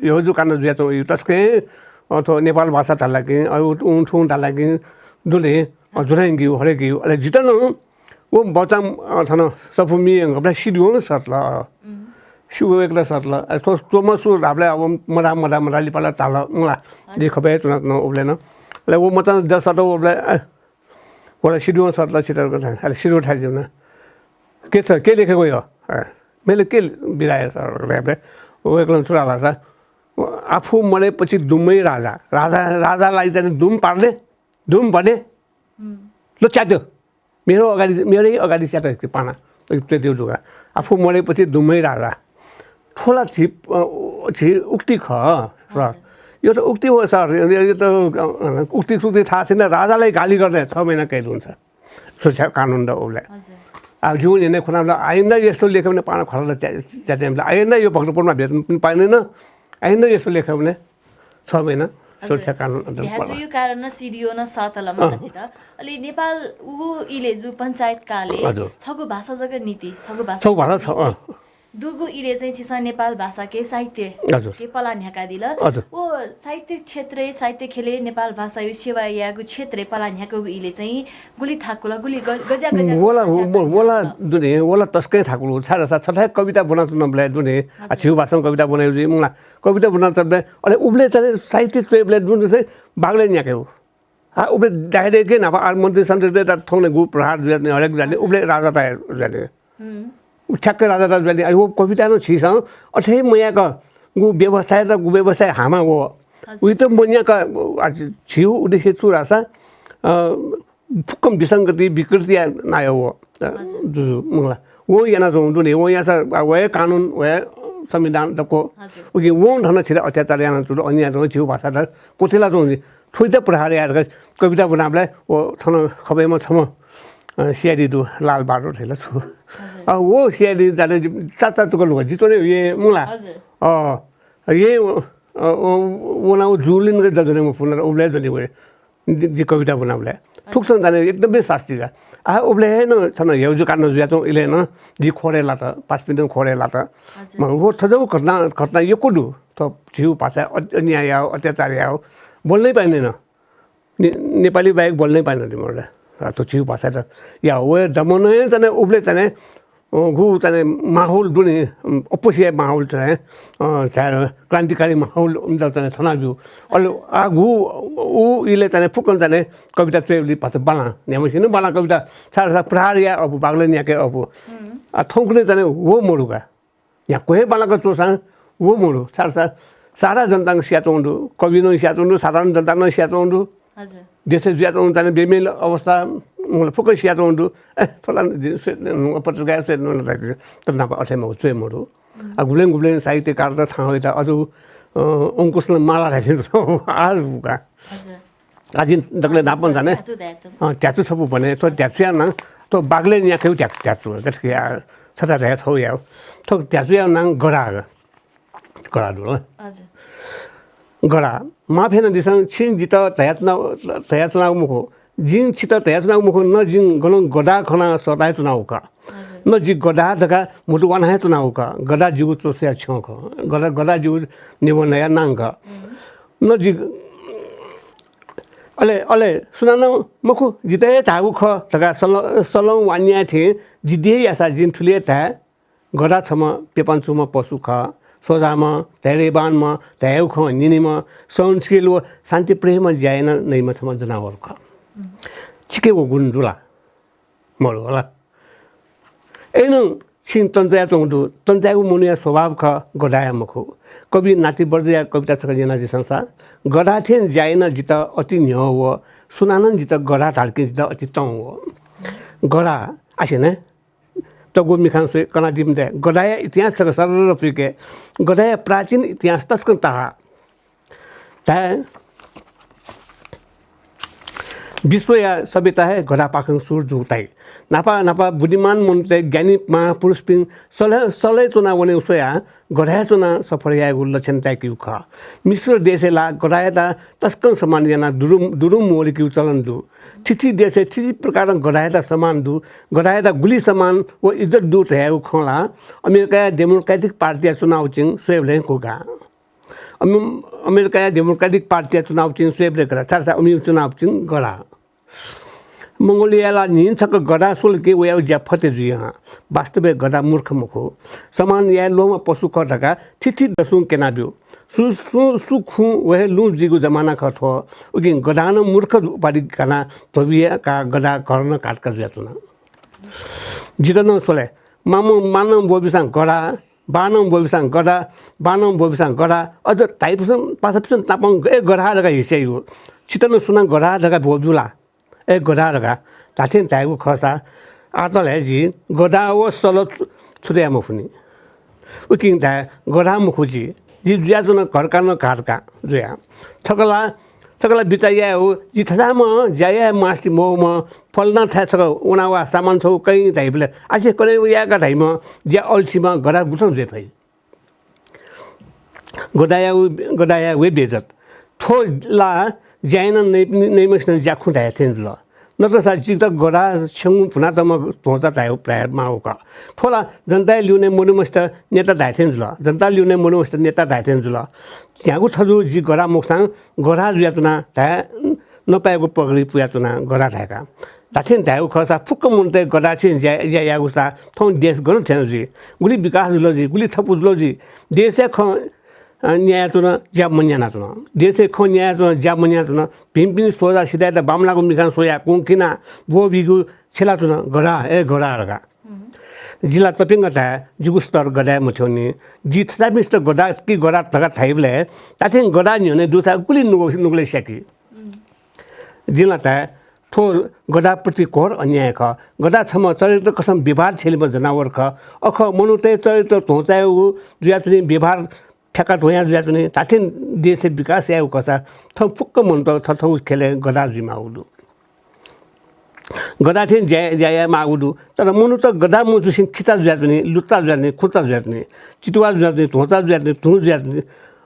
यौजु काण्ड जुयाचो, यु तस्के, अ, थो नेपाल भाषा धाला कि, अ, उ, उ, थुं धाला कि, दुले, अ, हजुर। जुरे गिउ, हरे गिउ, अले जितन, वो बचाम, अ, थन सफु मि गबला सिडिवं सतल। उम्। सिउ वेकला सतल। अ, थो, थो मसु धाबला अब मरा, मरा, मरा लिपाला ताल, मुला। हजुर। दि खपे तुना, तुना उबले न। अले वो मचान द सत उबले, अ, वला सिडिवं सतल सितर को थान। अले सिडिव थाइ जिउना। के छ, के लेखेको यो? अ, मैले के बिराए सर, रे, रे। वो एकलन सुराला सा। आफू मरेपछि दुम्मै राजा। राजा, राजालाई चाहिँ दुम पार्ने, दुम भने। उम्। ल च्यात्यो। मेरो अगाडि, मेरै अगाडि च्यात पाना। त्यो, त्यो, त्यो जुगा। आफू मरेपछि दुम्मै राजा। थोला झी, अ, झी उक्ति ख, सर। हजुर। यो त उक्ति हो, सर। यो, यो त, अ, उक्ति सुक्ति थाहा छैन। राजालाई गाली गर्ने छ महिना कैद हुन्छ। सुरक्षा कानुन द उसलाई। हजुर। अब जिउ हिँड्ने खुनामा आइन्दा यस्तो लेख्यो भने पाना खतरा च्या-, च्यात्यामला। आइन्दा यो भक्तपुरमा भेट्नु पनि पाइँदैन। आइन्दा यस्तो लेख्यो भने छ महिना हजुर। सुरक्षा कानुन अन्तर्गत ध्याचुयु पर्ला। कारण सिडिओ न सतल अँ। मानसित। अले नेपाल उगु इले जु पञ्चायत काले हजुर। छगु भाषा जक नीति, छगु भाषा छगु भाषा छ, अँ। दुगु इले चाहिँ छिसा नेपाल भाषा के साहित्य हजुर। के पला न्ह्याकादिल। हजुर। ओ साहित्य क्षेत्र, साहित्य खेले नेपाल भाषा यु सेवा यागु क्षेत्र पला न्ह्याकगु इले चाहिँ गुलि थाकुल, गुलि ग-, गज्या, गज्या वला, थाकुल, व-, वला दुने, वला तस्कै थाकुल। छाडा सा छथाय कविता बुना तुन ब्ले दुने। आ हजुर। छिउ भाषां कविता बुना युजि मुला। कविता बुना तब्ले, अले उबले चाहिँ साहित्य च्वय् ब्ले दुने चाहिँ बागले न्ह्याके हो। आ, उबले direct के नापा आर मन्त्री सन्त्री दे ता थोंने गु प्रहार जुया ने हरेक जाने, हजुर। उबले राजा ता जुया ने। हुँ। उ ठ्याक्कै राजा ता जुया ने। अले वो कविता न छिसं, अथे मयाक गु व्यवस्था त गु व्यवस्था हामा वो। हजुर। उइ त मन्याक, आ, छिउ उद्देश्य चुरासा, अ, फुक्कम विसंगति, विकृति या नायो वो। अ, हजुर। जुजु, मुला। वो याना जो दुने, वो यासा, आ, वये कानुन, वये संविधान तको। हजुर। उके वो धन छिरा अत्याचार याना जुल, अन्याय जुल, छिउ भाषा त कोथिला जो थुइता प्रहार यार कविता बुनाबले वो थन खबैमा छम, अ, सियादी दु लाल बारो थैला छु। हजुर। अ, वो सियादी जाने चाचा तुक लुगा जितोने ये मुला। हजुर। अ, ये, अ, वो, वो ना वो जुलिन के ददने म फुना उबले जने वे। जि, जि कविता बुनाबले। थुकथं जाने एकदमै सास्ती का। आ, उबले हे न छन हेउजु कान जुया चौं इले न जि खोरे लात, पासपिन खोरे लात। म वो थजौ घटना, घटना यक्व दु। थ्व झिउ भाषा अ-, अन्याय याव, अत्याचार याव, बोल्नै पाइने न। ने-, नेपाली बाहेक बोल्नै पाइने न मला। आ, थ्व झिउ भाषा त या, वे जमने जाने उबले जाने, अ, गु जाने माहौल दुने, अम, अपोसिया माहौल जाने, अ, जाने क्रान्तिकारी माहौल उन्दा जाने थना बिउ। अले आ गु उ इले जाने फुकन जाने कविता चोय उबले भाषा बाला। न्यामसिन बाला कविता सारा सा प्रहार या अबु बागले न्याके अबु। आ थौंकने जाने वो मरु का। या कोहे बाला का चोसां वो मरु। सारा सा सारा जनतां सिया चौं दु, कवि न सिया चौं दु, साधारण जनता न सिया चौं दु। हजुर। देशय् जुया चौं जाने बेमेल अवस्था, मतलब, फुक्क सिया चौं दु। ए, थोला जि स्वेत न, पत्रकार स्वेत न, त नाप अथे मगु, चोय मरु। आ, गुबलें गुबलें साहित्यकार त थां होइता अजु, अ, अंकुश न माला धाइसिन आज बुका। हजुर। आजिन दकले नापं जाने। त्याचु दायतु। अ, त्याचु छपु बने, तो त्याचुया नां, तो बागले न्याकेउ त्या-, त्याचु, गथे या, छता धाया छौ या। तो त्याचुया नां गरा ग। गरा दु ल। हजुर। गरा, माफ यानादिसँ, छिं जितः धयाच्वना-, धयाच्वनागु मखु। जिं छितः धयाच्वनागु मखु, न जिं गनं गधा खना सताय् च्वनागु का। हजुर। न जि गधा धकाः म्हुतु वाना हे च्वनागु का। गधा जिगु चोसया छ्यं खः। गधा, गधा जिगु निबन्धया नां का। न जि, अले, अले, सुनानं मखु, जितः हे धाःगु खः धकाः सल-, सलं वान्याये थें जिद्दि हे यासा जिं थुलि हे धाये। गधा छम्ह प्यपांचुम्ह पशु खः। सोझाम्ह, धैर्यवानम्ह, धयागु खँ न्यनीम्ह, सहनशील व शान्तिप्रेमं ज्या याना नइम्ह छम्ह जनावर खः। छिके व गुण दु ला? मरु होला। अय्‌नं छिं तंचायाच्वंगु दु। तंचायागु मनूया स्वभाव खः, गधाया मखु। कवि नातिबज्रया कविता छकः न्यनादिसँ सा। गधा थें ज्या याना जितः अति न्ह्यः व सुनानं जितः गधा धाल कि जितः अति तं व। गधा, आसें ने? तगु मिखां स्वये कनादी मते। गधाया इतिहास छकः सरर तुइके। गधाया प्राचीन इतिहास तसकं ताहा। धाये, विश्वया सभ्यता हे गधापाखें सुरु जूगु ताइ। न्हापा न्हापा बुद्धिमान मनूतय् ज्ञानी महापुरुषपिं सलय्, सलय् च्वना वनेगु स्वयाः गधाय् च्वना सफर यायेगु लक्षण ताय्‌कीगु खः। मिश्र देशय् ला गधायात तसकं सम्मान यानाः दुरुं, दुरुं मोहरिकीगु चलन दु। थीथी देशय् थीथी प्रकारं गधायात सम्मान दु। गधायात गुलि सम्मान व इज्जत दु धयागु खँ ला अमेरिकाया डेमोक्रेटिक पार्टीया चुनाव चिं स्वयेबलय् हे कुका। अमे-, अमेरिकाया डेमोक्रेटिक पार्टीया चुनाव चिं स्वयेबलय् गधा, छाय्‌धाःसा अमिगु चुनाव चिं गधा। मंगोलियाय् ला न्हिं छकः गधा स्वल कि वयागु ज्या फते जुइ हं। वास्तवय् गधा मूर्ख मखु। सम्मान याये ल्वःम्ह पशु खः धकाः थीथी दसुं क्यनाब्यु। सु, सु, सु खुँ व हे लुँ जुइगु जमाना खः थ्व। उकिं गधां नं मूर्ख उपाधि गानाः धोबी का गधा घरनं काटका जुयाच्वना। जितः नं स्वले, मामं, मानं ब्वबिसां गधा, बानं ब्वबिसां गधा, बानं ब्वबिसां गधा, अझ धाइपुसं, पासापुसं नापं, ए गधा धकाः हिस्याइगु। छितः नं सुनां गधा धकाः ब्वब्यु ला? ए गधा धकाः धाथें धायेगु खःसा, आतल हे जि गधा व सल छु, छुतया मफुनि। उकिं धाये, गधा मखु जि। जि जुयाच्वना घरकानं घातका जुया। छकः ला, छकः ला बिचाः याये हु, जि थथाम्ह ज्या याये मास्ति मवःम्ह फलाना थाय् छकः वना वा सामान छौ कइ धाइबलय् आसे कने व यायेका धाइम्ह ज्या अल्छिम्ह गधा गुथं जुये फइ? गधाया उ, गधाया वे बेइज्जत। थ्व ला ज्या याना नइ-, नइम्हसिनं ज्या खुँ धाये थें जुल। नत्रसा जितः गधा छेंगु भुनातःम्ह ध्वंचा धाये प्रायः माःगु खः। थ्व ला जनताया लिउने मदुम्हसित नेता धाये थें जुल। जनता लिउने मदुम्हसित नेता धाये थें जुल। झ्यागु थजु जि गधा मखुसां गधा जुयाच्वना धाये नपायेगु पगडी पुयाच्वना गधा धायेका। धाथें धायेगु खःसा फुक्क मनूतय् गधा छें ज्या, ज्या याःगुसा थौं देश गन थें जुइ? गुलि विकास जुल जुइ? गुलि थपु जुल जुइ? देशया खँ, अ, न्यायाच्वन, ज्या मन्यानाच्वन। देशया खँ न्यायाच्वन, ज्या मन्यानाच्वन। भिंपिनि सोझा सिधायात बांमलाःगु मिखां स्वयाः कुंखिनाः ब्वःबीगु छ्यलाच्वन गधा, ए गधा धकाः। जिं ला तप्यंक धाये, जिगु स्तर गधाय् मथ्यंनि। जि थज्याःपिन्सित गधा कि गधा धकाः धाइबलय् धाथें गधा न्ह्यःने दुसा गुलि नुगः, नुगलय् स्याकी। जिं ला धाये, थ्व गधाप्रति घोर अन्याय खः। गधा छम्ह चरित्र कसम व्यवहार छ्यलीम्ह जनावर खः। अखः मनूतय् चरित्र ध्वंचायेगु जुयाच्वनी, व्यवहार थ्याका ध्वंया जुयाच्वनी। धाथें देशय् विकास यायेगु खःसा थौं फुक्क मनूत थथौ खेलय् गधा जुइमाःगु दु। गधा थें ज्या, ज्या यायेमाःगु दु। तर मनूत गधा मजुसें खिचा जुयाच्वनी, लुच्चा जुयाच्वनी, खुच्चा जुयाच्वनी, चितुवा जुयाच्वनी, ध्वंचा जुयाच्वनी, धुँ जुयाच्वनी,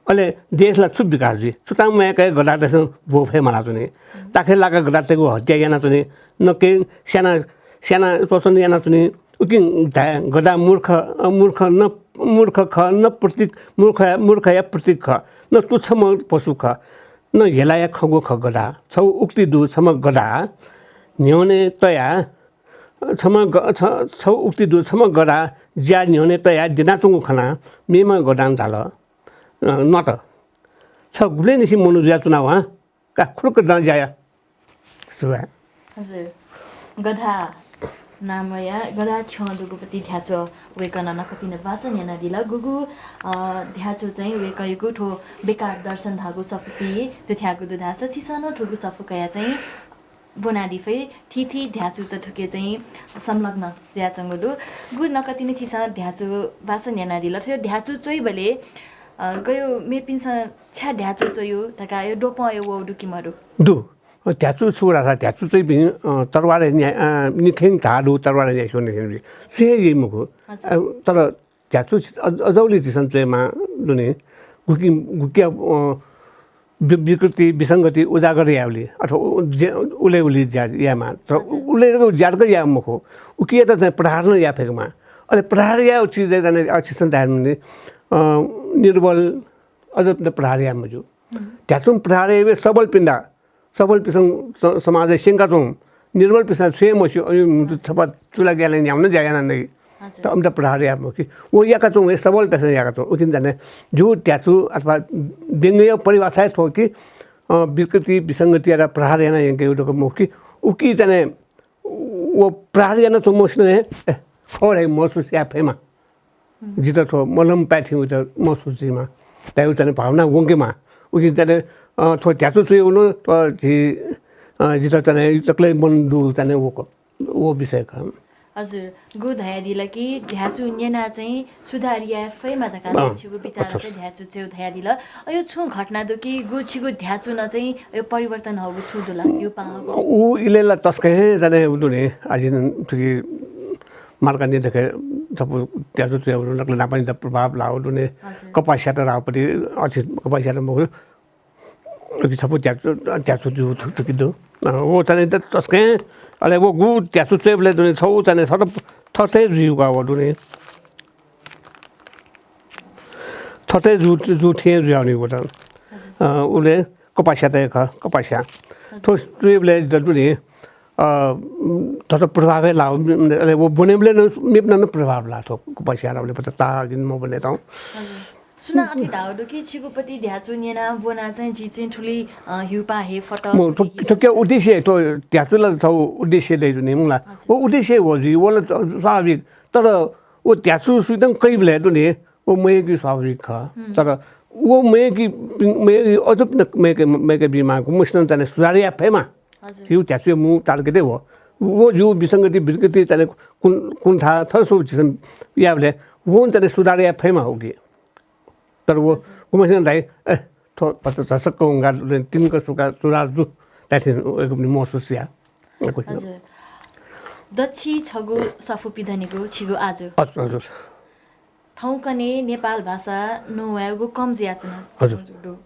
अले देशला छु विकास जुइ? छुतां मयाका गधातय्सं ब्व फये मालाच्वनी। ताखे लाका गधातय्गु हत्या यानाच्वनी। नकय् स्याना, स्याना शोषण यानाच्वनी। उकिं धाये, गधा मूर्ख, अ, मूर्ख न, मूर्ख खः, न प्रतीक, मूर्ख, मूर्खया प्रतीक खः, न तुच्छम्ह पशु खः, न हेलाया खंगु खः गधा। छगू उक्ति दु, छम्ह गधा न्ह्यःने तयाः, छम्ह ग-, छ-, छगू उक्ति दु, छम्ह गधा ज्या न्ह्यःने तयाः द्यनाच्वंगु खनाः मेम्ह गधां धाल, अ, नत। छ गुबलेंनिसें मनू जुयाच्वना हँ, का खुरुक्क दँ ज्या या। सुभाय्। हजुर। गधा नामया, गधा छ्यं दुगुपति ध्याचो वय्कलं नकतिनि वाचन यानादिल। गुगु, अ, ध्याचो चाहिँ वय्कःयागु थ्व बेकार दर्शन धाःगु सफुपिं दुथ्याःगु दु धाःसा छिसं नं थुगु सफू कयाः चाहिँ ब्वनादी फइ। थीथी ध्याचुत थुके चाहिँ संलग्न जुयाच्वंगु दु। गु नकतिनि छिसं ध्याचु वाचन यानादिल। थ्व ध्याचु च्वइबलय्, अ, गयो मेपिन्सं छाय् ध्याचु च्वयु धकाः यो द्वपं यो वः दु कि मदु? दु। ध्याचु छु धाःसा ध्याचु च्वइपिं, अ, तरवारय् न्या-, अ, निखें धाः दु, तरवारय् न्यासि वने। सुयां याइ मखु। हजुर। अ, तर ध्याचु अज-, अजौलि झीसं च्वयेमाः दुने। गुकि-, गुकिया, अ, वि-, विकृति, विसंगति उजागर यायेबलय् अथवा उ-, जे-, उलय् उलि ज्या यायेमाः। तर हजुर। उलय् ज्या तक याये मखु। उकियात चाहिँ प्रहार नं याये फयेकेमाः। अले प्रहार याये चिज चाहिँ अ, झीसं धायेमाः नि, अ, निर्बल, अझ प्रहार याये मज्यू। ध्याचुं प्रहार याये सबलपिन्दा, सबलपिसं स-, समाजय् स्यंकाच्वं, निर्बलपिसं छुं हे मस्यू, अय् म्हुतु छपा चुला ग्यालें न्ह्याम्ह नं ज्या याना नइ। हजुर। त अमित प्रहार याये मखु कि। व याकाच्वं, हे सबलपिसं याकाच्वं। उकिं जाने ज्यू ध्याचु अथवा व्यंग्य परिभाषा हे थ्व कि, अ, विकृति, विसंगतियात प्रहार याना यंकेगु धकाः मखु कि। उकी जाने व प्रहार यानाच्वंम्हसिनं हे, ए, खः धइ महसुस याये फयेमा। जितः थ्व मलम पाय्थें वइत महसुस जुइमा। धायेगु चाहिँ भावना वंकेमा। उकिं चाहिँ, अ, थ्व ध्याचु च्वयेगु नं, अ, झी, अ, जितः चाहिँ दकलय् मन दु चाहिँ व क-, व विषय खः। हजुर, गु धयादिल कि ध्याचु न्यना चाहिँ सुधार याये फयेमा धकाः अँ, चाहिँ छिगु विचार अच्छा। चाहिँ ध्याचु च्वयु धयादिल। अ, यो छुं घटना दु कि गु छिगु ध्याचु नं चाहिँ यो परिवर्तन हःगु छु दु ला? यो पाहां उ इलेला तस्कं हे जाने उदुने। आजिन थुकी मार्का नि देखे छपु ध्याचु च्वयु नकल नापनि त प्रभाव लाउ दुने। हजुर। कपास्यात रावपति अथि कपास्यात मखु। अघि छपु ध्याचु, ध्याचु जु थु-, थुकी दु। अ, व चाहिँ त तस्कं, अले व गु ध्याचु च्वयेबलय् दुने छौ चाहिँ थत-, थथे जुइगु का व दुने। थथे जु, जु थें जुयावनी व त। हजुर। अ, उले कपास्यात हे खः, कपास्या। हजुर। थ्व च्वयेबलय् ज-, दुने, अ, थत प्रभाव हे लाउ, अले व ब्वनेबलय् नं, मेपिना नं प्रभाव ला थ्व कपास्या ला उले पता तागिन मब्वने त। हजुर। सुनां अथे धाउ दु कि छिगुपति ध्याचु न्यना ब्वना चाहिँ जि चाहिँ थुलि, अ, हिउपा हे फत, म, थुलि थु-, हिउपा थुकिया उद्देश्य, थ्व ध्याचु ला थ्व उद्देश्य दइ जुनि मुला। हजुर। व उद्देश्य व जुइ, व ला स्वाभाविक। तर व ध्याचु सुइतं कइबलय् दुने, व मयय्की स्वाभाविक खः। हुँ। तर व मयय्की, मयय्की अझ न मयय्के, मयय्के बीमाःगु मसिनं चाहिँ सुधार याये फयेमा। हजुर। जिउ ध्याचुया मू target हे व। व जिउ विसंगति, विकृति चाहिँ कुन, कुन था, थन सो झीसं याबलय् व चाहिँ सुधार याये फयेमा हो कि। तर व, हजुर। गुम्हसिनं धाइ, ए, थ्व पत्ता झसक्क वंगा, तिनक सुका सुधार जु, धाइथिन, एक महसुस या। हजुर। दच्छि छगू सफू पिदनीगु छिगु आजु। हजुर, हजुर। थौंकन्हय् नेपाल भाषा नवायेगु कम जुयाच्वन। हजुर। दु।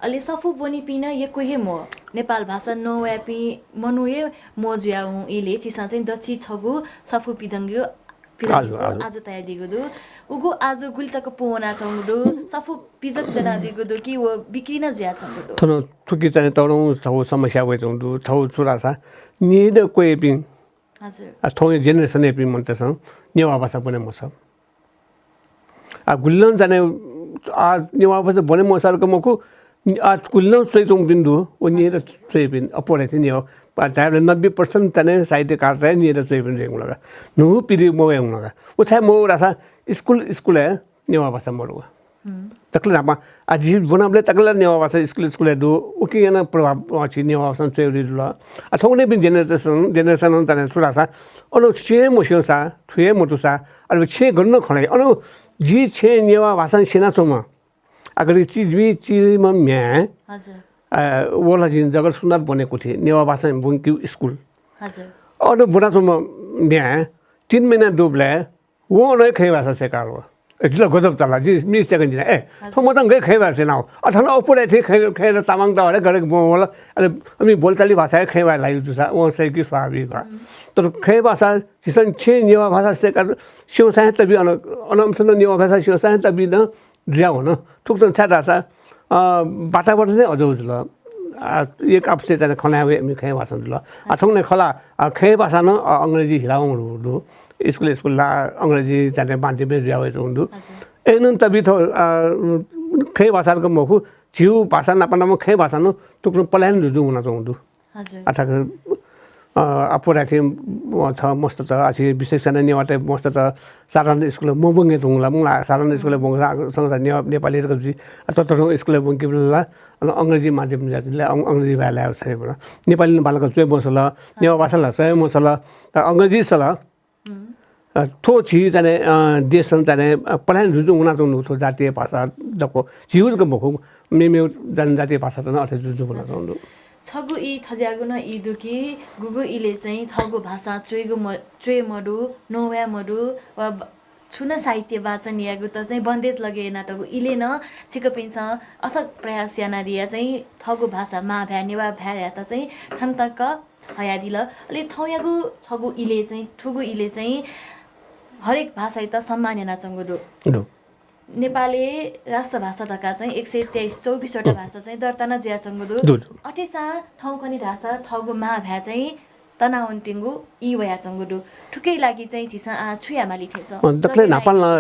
अले सफू ब्वनीपिं नं यक्व हे म्हो। नेपाल भाषा नवायेपिं मनू हे म्हो जुयावं इले छिसं चाहिँ दच्छि छगू सफू पिदंगु, पिदंगु हजुर, हजुर। आजु तयादीगु दु। उगु आजु गुलि तक पूवनाच्वंगु दु। सफू पिजक दनादीगु दु कि व बिक्री नं जुयाच्वंगु दु? थन थुकी चाहिँ तःधं छगू समस्या वयाच्वंगु दु। छगू छु धाःसा निदँ क्वय्‌पिं। हजुर। आ, थौंया generation यापिं मनूतय्‌सं नेवाः भाषा ब्वने मसः। आ, गुलिनं जाने, आ, नेवाः भाषा ब्वने मसः धकाः मखु, आ, गुलिनं च्वइच्वंपिं दु, व निदँ च्वइपिं, अप्वः धाइथिन नेवाः, आ, झायेबलय् नब्बे percent जाने साहित्यकारतय् निदँ च्वइपिं जुइगु लगा। न्हू पिदि मवयेगु लगा। व छाय् मवः धाःसा स्कुल, स्कुलय् नेवाः भाषा मदु। हुँ। तकले न्हापां, आ, जि ब्वनाबलय् तकले नेवाः भाषा स्कुल, स्कुलय् दु, उकिं यानाः प्रभाव, अ, छि नेवाः भाषां च्वयेबलय् जुल। आ, थौंकन्हय्पिं generation, generation जाने छु धाःसा, अन छुं हे मस्यंसा, थुं हे मथूसा, अले छेँ गन खने, अन जि छेँ नेवाः भाषां स्यनाच्वंम्ह, अगाडि चिजि चिम्ह म्ह्याय्, हजुर। अ, व ला जिं जगत सुन्दर ब्वनेकुथि, नेवाः भाषां ब्वंकेगु स्कुल। हजुर। अन ब्वनाच्वंम्ह म्ह्याय्, तीन महिना दुबलय्, वं अन हे खय् भाषा सय्‌काः वल। ए, जितः गजब चाल, जिं मिस च्याकं जिना, ए, हजुर। थ्व मतं गय् खँय् भाषा नाउ। अथवा अपुराइ थें खँय्, खँय् तामाङ त हरे गरे बं वल। अले अमि बोलचाली भाषा हे खँय् भाषा लाइ जुसा, वं सही कि स्वाभाविक। हम्म। तर खँय् भाषा झीसं छेँ नेवाः भाषा सेका स्यंसां हे तबि अन, अनमसन नेवाः भाषा स्यंसां हे तबि नं जुया वन। थुकथं छाय् धाःसा, अ, वातावरण हे अजौ जुल। आ, एक आपसे चाहिँ खँ ल्हाये वये, अमि खँय् भाषां जुल। आ, थौंकन्हय् खला, आ, खँय् भाषां नं, अ, अंग्रेजी हिला वंगु दु। स्कुल, स्कुल ला अंग्रेजी चाहिँ माध्यमय् जुया वये धुंकूगु दु। हजुर। अय्‌नं तबि थ्व, आ, खँय् भाषा जक मखु, झीगु भाषा नाप नाप खँय् भाषां नं थुकथं पलायन जुजुं वनाच्वंगु दु। हजुर। अथवा, अ, अपुराइ थें, अ, थः मस्तत, अझ विशेष यानाः नेवाःतय् मस्तत साधारण स्कुलय् मब्वंके धुंकल, मुला साधारण स्कुलय् ब्वंकल, संसार नेवा-, नेपाली जक जुइ। अ, ततःधंगु स्कुलय् ब्वंकेबलय् ला, अन अंग्रेजी माध्यम जुयाः अं-, अंग्रेजी भाय् लायेगु छाय् मखु। नेपाली नं बांलाक च्वये मसल, नेवाः भाषा ला च्वये मसल, अ, अंग्रेजी सल। हम्म। अ, थ्व झी चाहिँ, अ, देशं चाहिँ, अ, पलायन जुजुं वनाच्वंगु थ्व जातीय भाषा जक, झीगु जक मखु, मेमेगु जनजातीय भाषात नं अथे जुजुं वनाच्वंगु दु। हजुर। छगू ई थज्याःगु नं ई दु कि गुगु इलय् चाहिँ थःगु भाषा च्वयेगु म-, च्वये मदु, नवाये मदु, वा ब-, छुं नं साहित्य वाचन यायेगुत चाहिँ बन्देज लगे यानातःगु इलय् नं छिकपिन्सं अथक प्रयास यानादिया चाहिँ थःगु भाषा मां भाय्, नेवाः भाय्‌यात चाहिँ थन तक हयादिल। अले थौंयागु छगू इलय् चाहिँ, थुगु इलय् चाहिँ हरेक भाषायात सम्मान यानाच्वंगु दु। दु। नेपालय् राष्ट्रभाषा धकाः चाहिँ एक सय तेइस, चौबिसवटा भाषा चाहिँ दर्ता नं जुयाच्वंगु दु। दु, दु। अथेसां थौंकन्हय् धाःसा थःगु मां भाय् चाहिँ तनावनेत्यंगु ई वयाच्वंगु दु। थुकिया लागि चाहिँ झीसं आः छु यायेमाली थें च्वं? अँ, दकलय् न्हापां ला,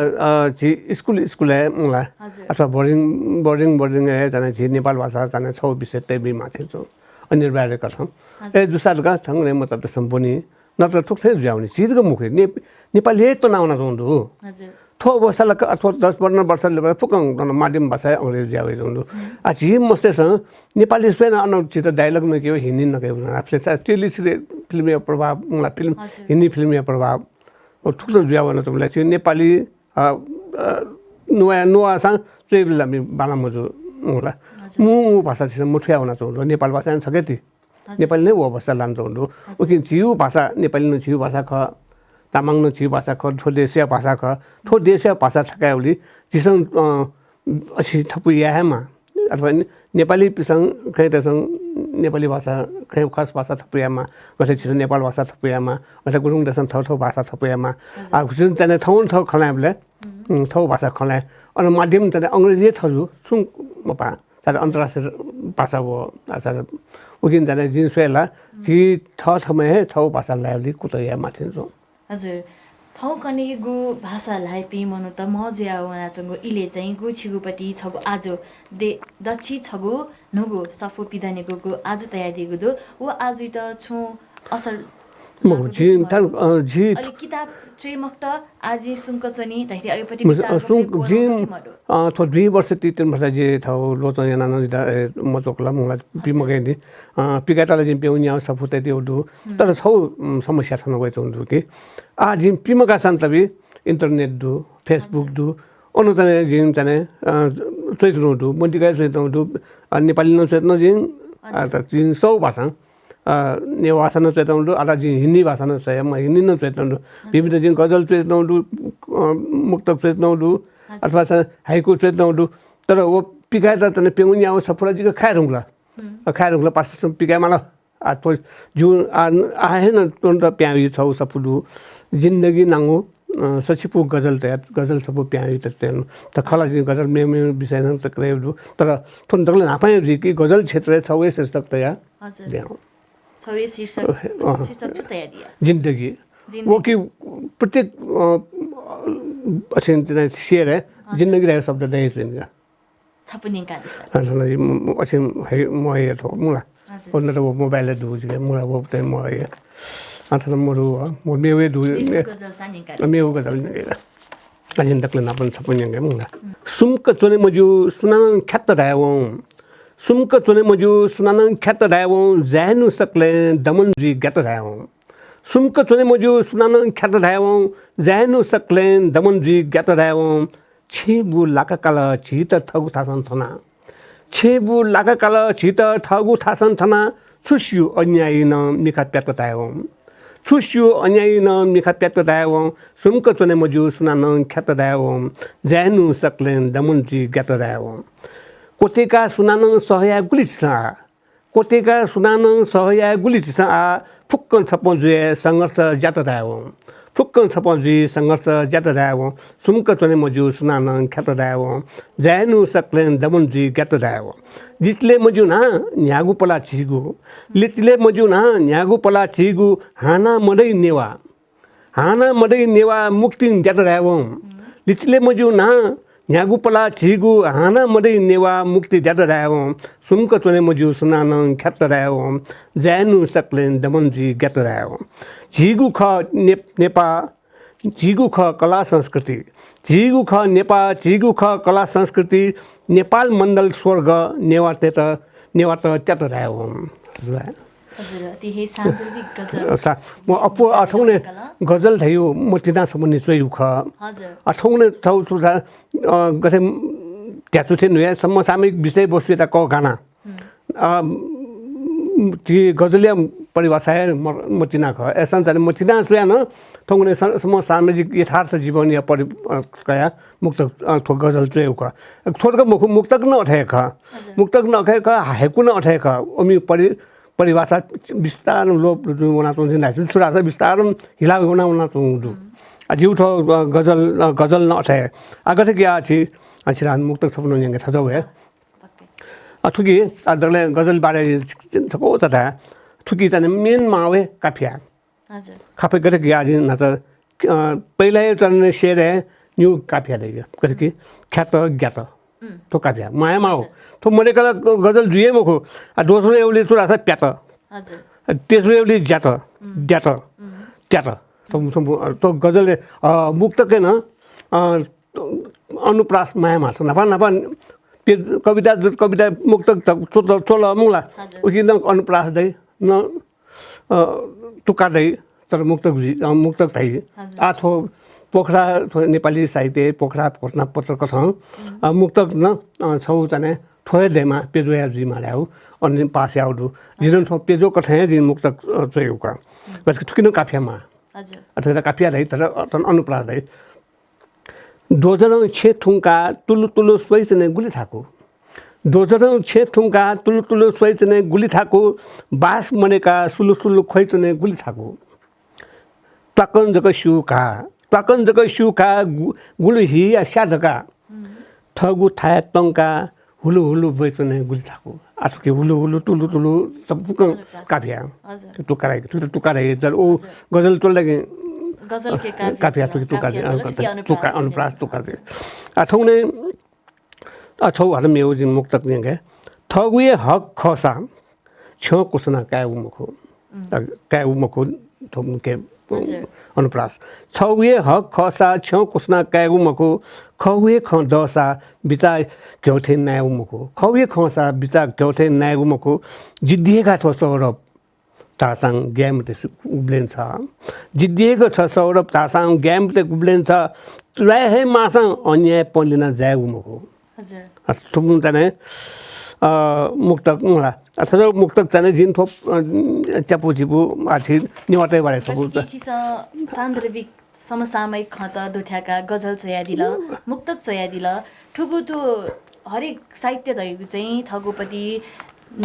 अ, झी स्कुल, स्कुलय् मुला हजुर। अथवा बोर्डिङ, बोर्डिङ, बोर्डिङय् चाहिँ झी नेपाल भाषा चाहिँ छगू विषय तयाबीमाः थें च्वं। अनिवार्य कथं। हजुर। अय् जूसा धकाः छंगु नं मचात सम्बोनी। नत्र थुकथं जुयावनी। झी जक मखु, ने-, नेपाली हे तनावनाच्वंगु दु। हजुर। थ्व अवस्था ला क-, अथवा दस पन्ध्र वर्ष ले फुक्कं अन माध्यम भाषा हे अंग्रेजी जुयावइच्वंगु दु। हम्म। आ, झी मस्तय्‌सं नेपाली स्वयां अन झीत dialogue नके, हिन्दी नके, टेलिसिरियल फिल्मया प्रभाव, मुला फिल्म, हजुर। हिन्दी फिल्मया प्रभाव। अ, थुकथं जुयावनाच्वंबलय् झी नेपाली, अ, अ, नुवाः, नुवाःसां च्वयेबलय् ला मि बांला मजू मुला। हजुर। मू, मू भाषा झीसं मथुयावनाच्वंगु दु। नेपाल भाषा छगू ति। हजुर। नेपाली नं व अवस्था लानाच्वंगु दु। हजुर। उकिं झीगु भाषा, नेपाली नं झीगु भाषा खः, तामाङ नं झीगु भाषा खः, थ्व देशया भाषा खः। थ्व देशया भाषा थकायेबलय् झीसं, अ, अझ थपु याये हे माः। अथवा ने-, नेपालीपिसं, खँय्‌तय्‌सं नेपाली भाषा, खँय् खस भाषा थपु याये माः। गथे झीसं नेपाल भाषा थपु याये माः। गथे गुरुङतय्‌सं थःथः भाषा थपु याये माः। हजुर। आ, झीसं चाहिँ थौं थौं खँ ल्हायेबलय्, हम्म। उम्, थौं भाषा खँ ल्हाये। अन माध्यम चाहिँ अंग्रेजी थ्व जू, छुं मपाः। तर अन्तर्राष्ट्रिय भाषा व, आ, तर उकिं चाहिँ जिं स्वये ला, हम्म। झी थःथम्हं हे छगू भाषा ल्हायेबलय् कुतः याये माः थें च्वं। हजुर, थौंकन्हय्‌गु भाषा ल्हाइपिं मनूत म्हो जुया वनाच्वंगु इलय् चाहिँ गु छिगुपति छगू आजु दे-, दच्छि छगू न्हूगु सफू पिदनेगु गु आजु तयादीगु दु। व आजुइत छुं असर मखु, लागु दु झी कि मदु? थान, अ, झी अले किताब च्वये मखुत, आः जिं सुम्क च्वनी धइथें अय्‌पति मखु, विचार अ, सुम्क, मखु, जिं, मखु कि मदु? अ, थ्व दुई वर्ष ति तीन वर्ष जिं थ्व ल्वचं यानाः नं जितः, ए, मच्वकल मुला हजुर। पिमगय् नि। अ, पिकायेत ला जिं प्यंगू न्यागू सफू तयादीगु दु। हम्म। तर छगू, उम्, समस्या थन वयाच्वंगु दु कि आः जिं पिमगाःसां तबि internet दु, Facebook हजुर। दु, अन चाहिँ जिं चाहिँ, अ, च्वयाच्वनागु दु, मदिकाय् च्वयाच्वनागु दु, अ, नेपाली नं च्वयाच्वना जिं, हजुर। अ, त जिं सौ भाषां, अ, नेवाः भाषा नं च्वयाच्वनागु दु, अथवा जिं हिन्दी भाषा नं च्वया, म हिन्दी नं च्वयाच्वनागु दु, हजुर। विभिन्न जिं गजल च्वयाच्वनागु दु, अ, मुक्तक च्वयाच्वनागु दु, हजुर। अथवा चाहिँ हाइकु च्वयाच्वनागु दु, तर व पिकायेत चाहिँ प्यंगू न्यागू सफू ला जिके खाये धुंकल। हम्म। अ, खाये धुंकल पासपासं पिकाये माल। आ, थ्व जू, आ, आ हे नं तुरन्त प्यां वइ छगू सफू दु। जिन्दगी नांगु, अ, सछिपु गजल तया, गजल सफू प्यां वइ त तेन। त खला जिं गजल मेमेगु विषय नं तकले दु। तर थ्व दकले न्हापां जुइ कि गजल क्षेत्रय् छगू हे शीर्षक तया हजुर। द्यां। छगू हे शीर्षक, अ, अ। शीर्षक छु तयादिया? जिन्दगी। जिन्दगी। व कि प्रत्येक, अ, अ, अथें चाहिँ शेरय् हजुर। जिन्दगी धयागु शब्द दयाच्वनी का। छपु न्यंकादिसँ। अ, थन, म, म, अथें हे, म हे थ्व मुला। हजुर। व नत व मोबाइलय् दु जिके, मुला व चाहिँ म हे। अ, थन मरु, अ, म मेगु दु, मेगु मे-, गजल सा न्यंकादिसँ। मेगु गजल न्यंका। अ, जिं दकले न्हापां छपु न्यंका मुला। हम्म। सुम्क च्वने मज्यू, सुनानं ख्यात धायेवं। सुम्क च्वने मज्यू, सुनानं ख्यात धायेवं, जाय्‌नु सकलें दमन जुइ ग्यात धायेवं। सुम्क च्वने मज्यू, सुनानं ख्यात धायेवं, जाय्‌नु सकलें दमन जुइ ग्यात धायेवं। छेँबुँ लाका काल झीत थःगु थासं थना। छेँबुँ लाका काल झीत थःगु थासं थना। छु स्यू अन्यायीनं मिखा प्यात धायेवं। छु स्यू अन्यायीनं मिखा प्यात धायेवं, सुम्क च्वने मज्यू सुनानं ख्यात धायेवं, जाय्‌नु सकलें दमन जुइ ग्यात धायेवं। क्वतेका सुनानं सह याये गुलि झीसं आः। क्वतेका सुनानं सह याये गुलि झीसं आः। फुक्कं छपं जुइ संघर्ष ज्यात धायेवं। फुक्कं छपं जुइ संघर्ष ज्यात धायेवं। सुम्क च्वने मज्यू सुनानं ख्यात धायेवं। जाय्‌नु सकलें दमन जुइ ग्यात धायेवं। लिचिले मज्यू न्हां न्ह्यागु पला झीगु। लिचिले मज्यू न्हां न्ह्यागु पला झीगु। हानं मदइ नेवाः। हानं मदइ नेवाः मुक्तिं द्यात धायेवं। लिचिले मज्यू न्हां न्ह्यागु पला झीगु। हानं मदइ नेवाः मुक्ति द्यात धायेवं। सुम्क च्वने मज्यू सुनानं ख्यात धायेवं। जाय्‌नु सकलें दमन जुइ ग्यात धायेवं। झीगु खः ने-, नेपाः, झीगु खः कला संस्कृति, झीगु खः नेपाः, झीगु खः कला संस्कृति, नेपाल मण्डल स्वर्ग, नेवाःतय्‌त, नेवाःत त्यात धायेवं। हजुर, अति हे सान्दर्भिक गजल। सा-, म अप्वः अथौने गजल धयु मतिना सम्बन्धी च्वयु खः। हजुर। अथौने थौ छु सा-, अ, गथे, ध्याचु थें नुया समसामयिक विषयवस्तुयात कःघाना। अ, ति गजलया परिभाषा हे म-, मतिना खः। अय्‌सां चाहिँ मतिना च्वया नं थौंकन्हय् स-, समसामयिक यथार्थ जीवनया परि-, अ, कया मुक्तक, अ, थ्व गजल च्वयु खः। थ्व तक मखु, मुक्तक नं अथे हे खः। हजुर। मुक्तक नं अथे हे खः, हाइकु नं अथे हे खः। उमि परि-, परिभाषा बिस्तारं लोप वनाच्वंगु धाइछु, छु धाःसा बिस्तारं हिला वना वनाच्वंगु दु। आ, जिउ थ्व, अ, गजल, अ, गजल नं अथे हे। आ, गथे कि आ छि, आ, छि धान मुक्तक छपु नं न्यंके थजौ हे। अ, थुकी, आ, दकले गजल बारे छको चता। थुकी चाहिँ main मावे काफिया। हजुर। काफिया गथे कि आ जिं नाच, अ, पहिला यो चरण शेर हे न्यू काफिया दे। गथे कि ख्यात ग्यात। उम्। थ्व काफिया। माया माव। हजुर। थ्व मरेकला ग-, गजल जुये मखु। आ, दोस्रो एवली चुरासा प्यात। हजुर। आ, तेस्रो एवली ज्यात। उम्। द्यात। उम्। त्यात। थ्व, थ्व, थ्व गजल, अ, मुक्तक हे न, अ, अनुप्रास माया मास। नापा, नापा पे-, कविता, कविता मुक्तक त-, चोल, चोल मुला। हजुर। उकी न अनुप्रास दइ, न अ, तुका दइ, तर मुक्तक जुइ, अ, मुक्तक धाइ। हजुर। आ थ्व पोखरा, थ्व नेपाली साहित्य पोखरा घोषणापत्र कथं, उम्। अ, मुक्तक नं, अ, छौ चाहिँ थ्व हे दयेमा, पेज्वया जुइमा ल्याउ, अनि पास याउ दु। जिं नं थ्व पेज्व कथं हे जिं मुक्तक, अ, च्वयु का। उम्। गथे कि थुकिनं काफिया मा। हजुर। अथवा काफिया धाइ, तर, अ, तन अनुप्रास धाइ। दोजरं छेँ थुंकाः तुलु तुलु स्वइच्वने गुलि थाकु। दोजरं छेँ थुंकाः तुलु तुलु स्वइच्वने गुलि थाकु। बास मनेकाः सुलु सुलु ख्वइच्वने गुलि थाकु। त्वाकं जक स्यू का, त्वाकं जक स्यू का गु-, गुलु हिया स्या धकाः। हम्म। थःगु थाय् तंकाः हुलु हुलु ब्वइच्वने गुलि थाकु। आ थुकी हुलु हुलु तुलु तुलु त फुक्कं काफिया। हजुर। तुका राइ, तुका राइ, जर ओ हजुर। गजल तोल लागि गजलके काफिया काफिया जल, तुकी तुका काफिया राइ, जल, अ, थुकी अनुप्रास तुका, अनुप्रास तुका राइ। हजुर। आ थौने, आ थौ हरम मेउ जिं मुक्तक न्यंके। थःगु हे हक खःसा छ्यं कुसुना कायेगु मखु। उम्। अ, कायेगु मखु, थ्व मुके हजुर। अनुप्रास। छगू हे हक खःसा छ्यं कुसुना कायेगु मखु, खगू हे खँ दःसा बिचाः घ्यौ थें नायेगु मखु। खगू हे खँसा बिचाः घ्यौ थें नायेगु मखु। जिद्दी हे का थ्व सौरभ धाःसां ग्याये मते सु-, उबलेन छ। जिद्दी हे का छ सौरभ धाःसां ग्याये मते उबलेन छ। लाये हे माःसां अन्याय पलिना जायेगु मखु। हजुर। अ, थुपुं चाहिँ, अ, मुक्तक मला। अ, थ्व मुक्तक चाहिँ जिं थ्व, अ, च्यापु झिपु आछि नेवाःतय् बारे थ्व गथे कि मुक्तक। छिसं सान्दर्भिक समसामयिक खँत दुथ्याका गजल च्वयादिल, मुक्तक च्वयादिल। थुगु थ्व हरेक साहित्य धइगु चाहिँ थःगुपट्टि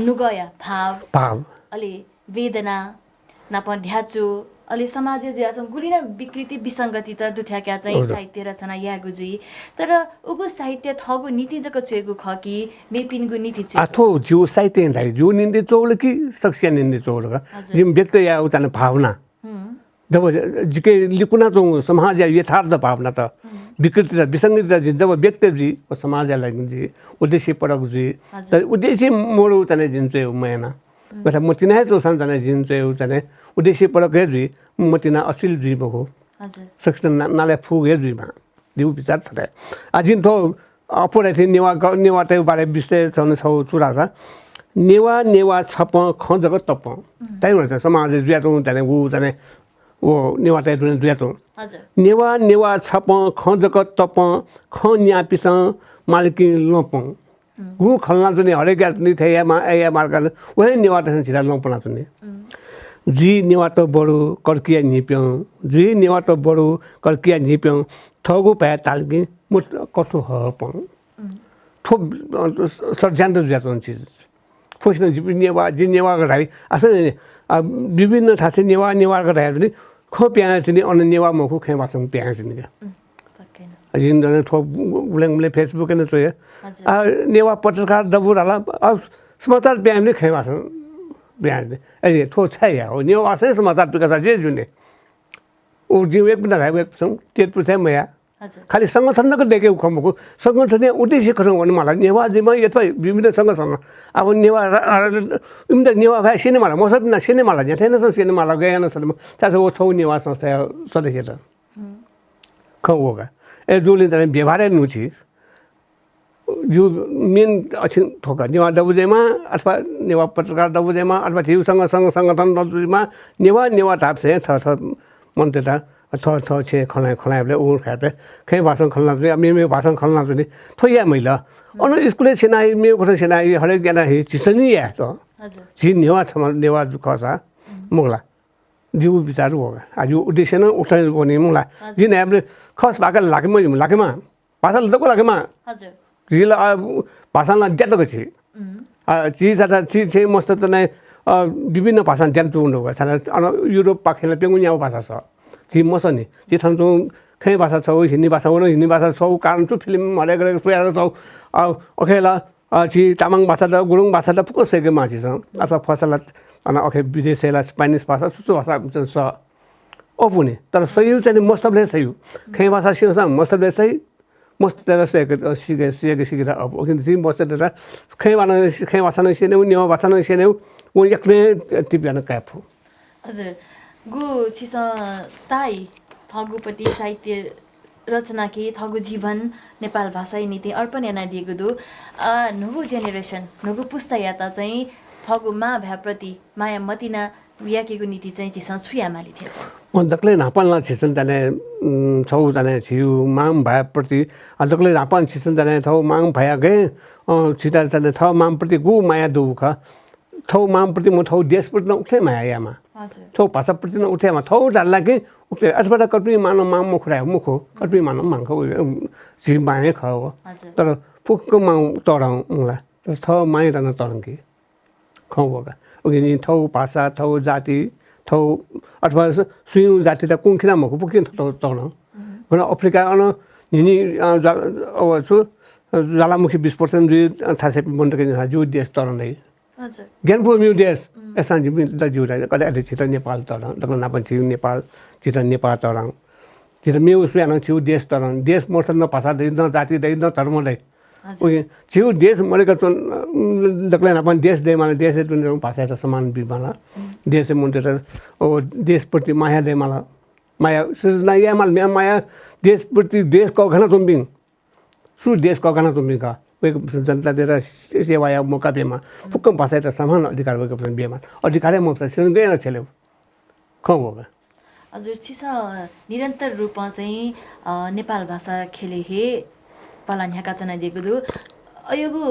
नुगःया भाव, भाव। अले वेदना, नाप ध्याचु, अले समाजय् जुयाच्वंगु गुलि नं विकृति, विसंगतित दुथ्याक्याः चाहिँ हजुर। साहित्य रचना यायेगु जुइ। तर उगु साहित्य थःगु निंतिं जक च्वयेगु खः कि मेपिनिगु निंतिं च्वयेगु? आ, थ्व जिगु साहित्य धाइ, जिगु निंतिं च्वःगु कि सकसिया निंतिं च्वःगु का। हजुर। जिं व्यक्त यायेगु चाहिँ भावना। हम्म। जब जिके लिकुनाच्वंगु समाजया यथार्थ भावनात, हम्म। विकृतित, विसंगतित जिं जब व्यक्त जुइ, व समाजया लागि जुइ, उद्देश्यपरक जुइ। हजुर। तर उद्देश्य मरु चाहिँ जिं च्वयेगु मयाना। उम्। गथे मतिना हे च्वःसां चाहिँ जिं च्वयेगु चाहिँ उद्देश्यपरक हे जुइ, मतिना अश्लील जुइ मखु। हजुर। सकसित ना-, नाले फुगु हे जुइमा। जिगु विचार थथे। आ, जिं थ्व अप्वः धाइ थें नेवाः ग-, नेवाःतय् बारे विषय छगू छु धाःसा, नेवाः, नेवाः छपं खँ जक तपं। उम्। ताइ भन्छ समाजय् जुयाच्वंगु चाहिँ उ चाहिँ व नेवाःतय् दुने जुयाच्वं। हजुर। नेवाः, नेवाः छपं खँ जक तपं, खँ न्यापिसं मालिकिं लँपं। उम्। गु खँ ल्हानाच्वनी, हरेक यात नि थय् या मा-, या मार्गं, व हे नेवाःतय्‌सं झीत लँपनाच्वनी। उम्। जुइ नेवाःत बरु कर्किया न्हिप्यं, जुइ नेवाःत बरु कर्किया न्हिप्यं, थःगु भाय् तालकि मुत कथु हःपं। थ्व, अ, स-, सज्यान्त जुयाच्वंगु चिज। फुसिनं जिपिं नेवाः, जि नेवाः का धाइ। अथे, अ, विभिन्न थासय् नेवाः, नेवाः का धाइ जुनि, खँ प्याहां जुनि, अन नेवाः मखु, खँय् भाषां प्याहां जुनि का। अ, जिं दन थ्व उबलें उबलें Facebook-य् नं च्वया। आ, नेवाः पत्रकार दबू धाल, आ, समाचार प्याहां जुनि, खँय् भाषां प्याहां जुनि। अरे, थ्व छाय् याः हो, नेवाः भाषां समाचार पिकसा जे जुनि। उ जिं वेकपिन्त धाइ, वेकपिसं तेत पुछाय् मया। खालि संगठन तक दय्केगु खँ मखु, संगठनया उद्देश्य खँ वने माला। नेवाः जुइमा यत विभिन्न संगठन। अब नेवाः रा-, रा-, इमित नेवाः भाय् स्यने माला, मसःपिन्त स्यने माला, न्ह्याथाय् नं स्यने माला, गय् याना स्यने माला। छाय् व छगू नेवाः संस्थाया सदस्यत। खँ व का। अय् जूगुलिं चाहिँ व्यवहारय् न्हूछि। जिगु main अछि थ्व का, नेवाः दबू जुइमा अथवा नेवाः पत्रकार दबू जुइमा अथवा झीगु संघ, संघ संगठन दबू जुइमा, नेवाः, नेवाः धाःसा छेँय् थः, थः मनूतय्त, थः, थः छेँय् खँ ल्हाये, खँ ल्हायेबलय्, उगु खायेबलय्, खँय् भाषां खँ ल्हानाच्वनी, मेमेगु भाषां खँ ल्हानाच्वनी, थ्व याये मजिल। अन स्कुलय् स्यनाः हि, मेगु खँय् स्यनाः हि, हरेक यानाः हि, झीसं नि याये थ्व। हजुर। झी नेवाः छम्ह नेवाः जु खःसा, मखु ला? जिगु विचार व का। आ, जिगु उद्देश्य नं उथें वनी मखु ला? हजुर। जिं न्हाय्‌बलय् खस भाका लाकेमा, लाकेमा। भाषा ला दक्व लाकेमा। हजुर। झी ला, आ, भाषां ला ज्या तक छि। आ, छि जात, छि, छि मस्त तनाइ, अ, विभिन्न भाषां ज्या तुं दु का। थाना अन युरोप पाखें ला प्यंगू न्यागू भाषा छ। छि मसःनि। छि थन तुं खँय् भाषा छगू, हिन्दी भाषा वन, हिन्दी भाषा छगू, कारण छु film हरेक हरेक स्वयाः छगू। आ, OK ला, अ, छि तामाङ भाषा त, गुरुङ भाषा त फुक्क सय्‌केमाः छिसं। अथवा फसा ला, अन OK विदेशय् ला Spanish भाषा, छु छु भाषा छ। अपुनि। तर सय्‌यु चाहिँ नि most of ले सय्‌यु। खँय् भाषा स्यंसां most of ले सय्, most of ले सय्‌के, अ, सिके, सिके, सिके त अप। OK, छि most of ले खँय् भाषा, खँय् भाषा नं स्यनेउ, नेवाः भाषा नं स्यनेउ, व यक्ने टिप याना काये फु। हजुर, गु छिसं ताइ थःगु पति साहित्य रचनाके थःगु जीवन नेपाल भाषाया निंतिं अर्पण यानादीगु दु। अ, न्हूगु generation, न्हूगु पुस्तायात चाहिँ थःगु मां भाय्‌प्रति माया मतिना याकेगु निंतिं चाहिँ झीसं छु यायेमाली थें च्वं? अँ, दकलय् न्हापां ला झीसं तने, उम्, छगू तने झीगु मां भाय्‌प्रति, अ, दकलय् न्हापां झीसं तने थःगु मां भाय् गय्, अ, झीत तने थः मांप्रति गु माया दुगु खः। थःगु मांप्रति मखु, थःगु देशप्रति नं उथें माया यायेमाः। हजुर। थःगु भाषाप्रति नं उथें माया, थःगु धाल ला कि उथें, अथवा त कर्पिनि मां नं मां मखु धाये, मखु, कर्पिनि मां नं मां खः, उ, झी मां हे खः व। हजुर। तर फुक्क मां तःधं मखु ला, तर थः मांयात नं तःधंकी। खँ व का। उकिं थःगु भाषा, थःगु जाति, थःगु अथवा सु-, सुयां जातित कुंखिना मखु, फुक्कं तःधं। गन अफ्रिका अन न्हिनि, अ, ज्वा-, अ, छु, ज्वालामुखी विस्फोटन जुइ, अ, थासय् मनूतय्के जिगु देश तःधं दइ। हजुर। ग्यानापुगु मेगु देश, अय्‌सां जिपिं ला ज्यू धाइ, कले अले झीत नेपाल तःधं, दकलय् न्हापां झीगु नेपाल, झीत नेपाल तःधं। झीत मेगु सुयां नं झीगु देश तःधं, देश मदुसा नं भाषा दइ, नं जाति दइ, नं धर्म दइ। हजुर। उकिं झीगु देश मदय्‌क च्वन, दकलय् न्हापां देश दयेमाल, देशय् च्वंपिं भाषायात सम्मान बीमाल। देशय् मनूतय्‌त, ओ, देशप्रति माया दयेमाल। माया सिर्जना यायेमाल, म्ये-, माया देशप्रति, देश कःघाना च्वंपिं। सु देश कःघाना च्वंपिं का, वय्‌कःपिन्सं जनतायात से-, सेवा यायेगु मौका बीमाः। फुक्क भाषायात समान अधिकार वय्‌कःपिन्सं बीमाः। अधिकार हे मखुसा सिर्जना गय् याना छ्यलेगु? खँ व का। हजुर, छिसं निरन्तर रूपं चाहिँ, अ, नेपाल भाषा ख्यलय् हे पाला न्ह्याकाच्वनादीगु दु। अय्‌गु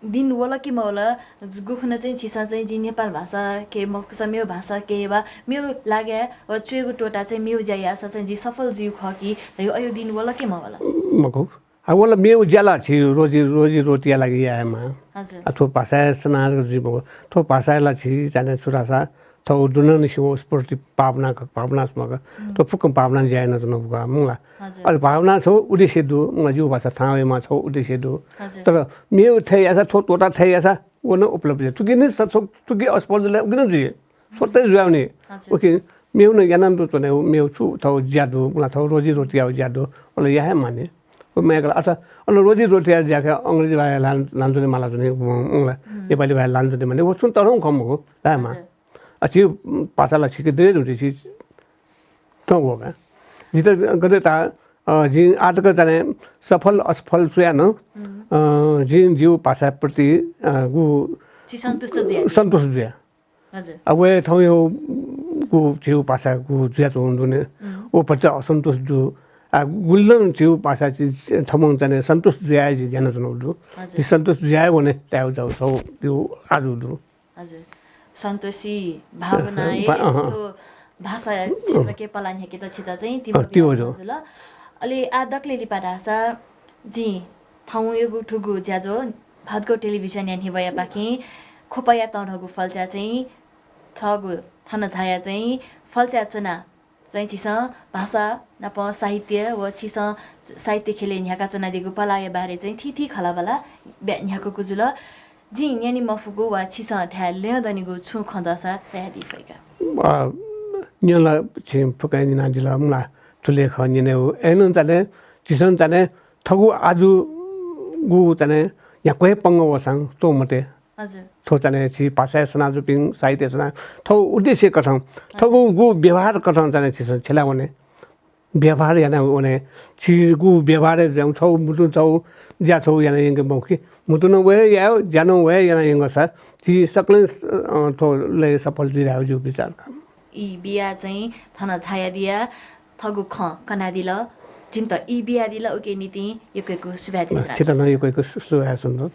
दिन वल कि मवल, गुखुन्हु चाहिँ छिसं चाहिँ जि नेपाल भाषा के मखुसा मेगु भाषा के वा मेगु लागाय् वा च्वय्‌गु त्वःताः चाहिँ मेगु ज्या याःसा चाहिँ जि सफल जुइगु खः कि धइगु अय्‌गु दिन वल कि मवल? मखु। आ, वल मेगु ज्या ला झी रोजी, रोजी रोटीया लागि यायेमाः। हजुर। आ, थ्व भाषाय् सनातक जुइ मखु। थ्व भाषाय् ला झी जाने छु धाःसा थःगु दुनुगलंनिसें स्फूर्ति भावना, भावनात्मक। थ्व फुक्कं भावना ज्या यानाच्वनागु का, मखु ला। हजुर। अले भावना छगू उद्देश्य दु, मखु ला, जिगु भाषा थाहां वयेमाः छगू उद्देश्य दु। हजुर। तर मेगु थें याःसा, थ्व त्वःताः थें याःसा, व नं उपलब्धि। थुकी नि स-, थुकी असफल जुल, उकी नं जुइ। स्वतः जुयावनी। हजुर। उकिं मेगु नं याना नं च्वनेगु, मेगु छु थःगु ज्या दु, मखु ला, थःगु रोजी रोटीया ज्या दु, अले या हे माःनि। व माय्‌कल अथवा अन रोजी रोटीया ज्याखँ अंग्रेजी भाय् ल्हाना, ल्हानाच्वने माला च्वने, मखु ला, नेपाली भाय् ल्हानाच्वने माःनि, व छुं तःधंगु खँ मखु, धायेमाः। हजुर। अ, झी भाषा ला छिके दये धुंकल, छि थ्व व का। जितः गथे धाः, अ, जिं आःतक जाने सफल असफल स्वयाः नं, अ, जिं जिगु भाषाप्रति, अ, गु छि सन्तुष्ट जुया। सन्तुष्ट जुया। हजुर। आ, वय् थौंयागु झीगु भाषागु जुयाच्वंगु दुने, व भचा असन्तुष्ट दु। आ, गुलिं नं झीगु भाषा छि थःम्हं जाने सन्तुष्ट जुयाः जि ज्या यानाच्वनागु दु। हजुर। जि सन्तुष्ट जुयाः वने तायेगु जि छगू आजु दु। हजुर। सन्तोषी भावनाय् भा-, अहँ। थ्व भाषा क्षेत्रके पला न्ह्याकेत छित चाहिँ तिबः अँ, तिबः बियाच्वना जुल। अले आः दकले लिपा धाःसा जिं थौंयागु थुगु ज्याझ्वः भादगाउँ टेलिभिजनया न्ह्यब्वयापाखें ख्वपया तःधंगु फल्चा चाहिँ थःगु थन झाया चाहिँ फल्चा च्वना चाहिँ छिसं भाषा नाप साहित्य व छिसं साहित्य ख्यलय् न्ह्याका च्वनादीगु पलाया बारे चाहिँ थीथी खँल्हाबल्हा ब्या-, न्ह्याकूगु जुल। जिं न्यने मफुगु वा छिसं धाये ल्यं दनिगु छुं खँ दःसा धयादी फइका। अ, न्यन ला छिं फुक्कं न्यनादिल मला, थुलि खँ न्यनेगु। अय्‌नं चाहिँ झीसं चाहिँ थःगु आजुगु चाहिँ न्ह्याक्व हे पंगः वःसां त्वःमते। हजुर। थ्व चाहिँ झी भाषाय् सनाजुपिं, साहित्यय् सना, थःगु उद्देश्य कथं, थःगु गु व्यवहार कथं चाहिँ झीसं छ्यला वने। व्यवहार याना वने। झीगु व्यवहारय् जुयाः छगू म्हुतुं छगू ज्या छगू याना यंके मखु कि। म्हुतुं नं व हे याये, ज्या नं व हे याना यंकूसा झी सकलें, अ, थ्व लय् सफल जुइ धायेगु जिगु विचार का। ई बिया चाहिँ थन झायादिया थःगु खँ कनादिल, जिमित ई बियादिल, उके निंतिं यक्व यक्व सुभाय् देछाना। छित नं यक्व यक्व सु-, सुभाय् सन्दत।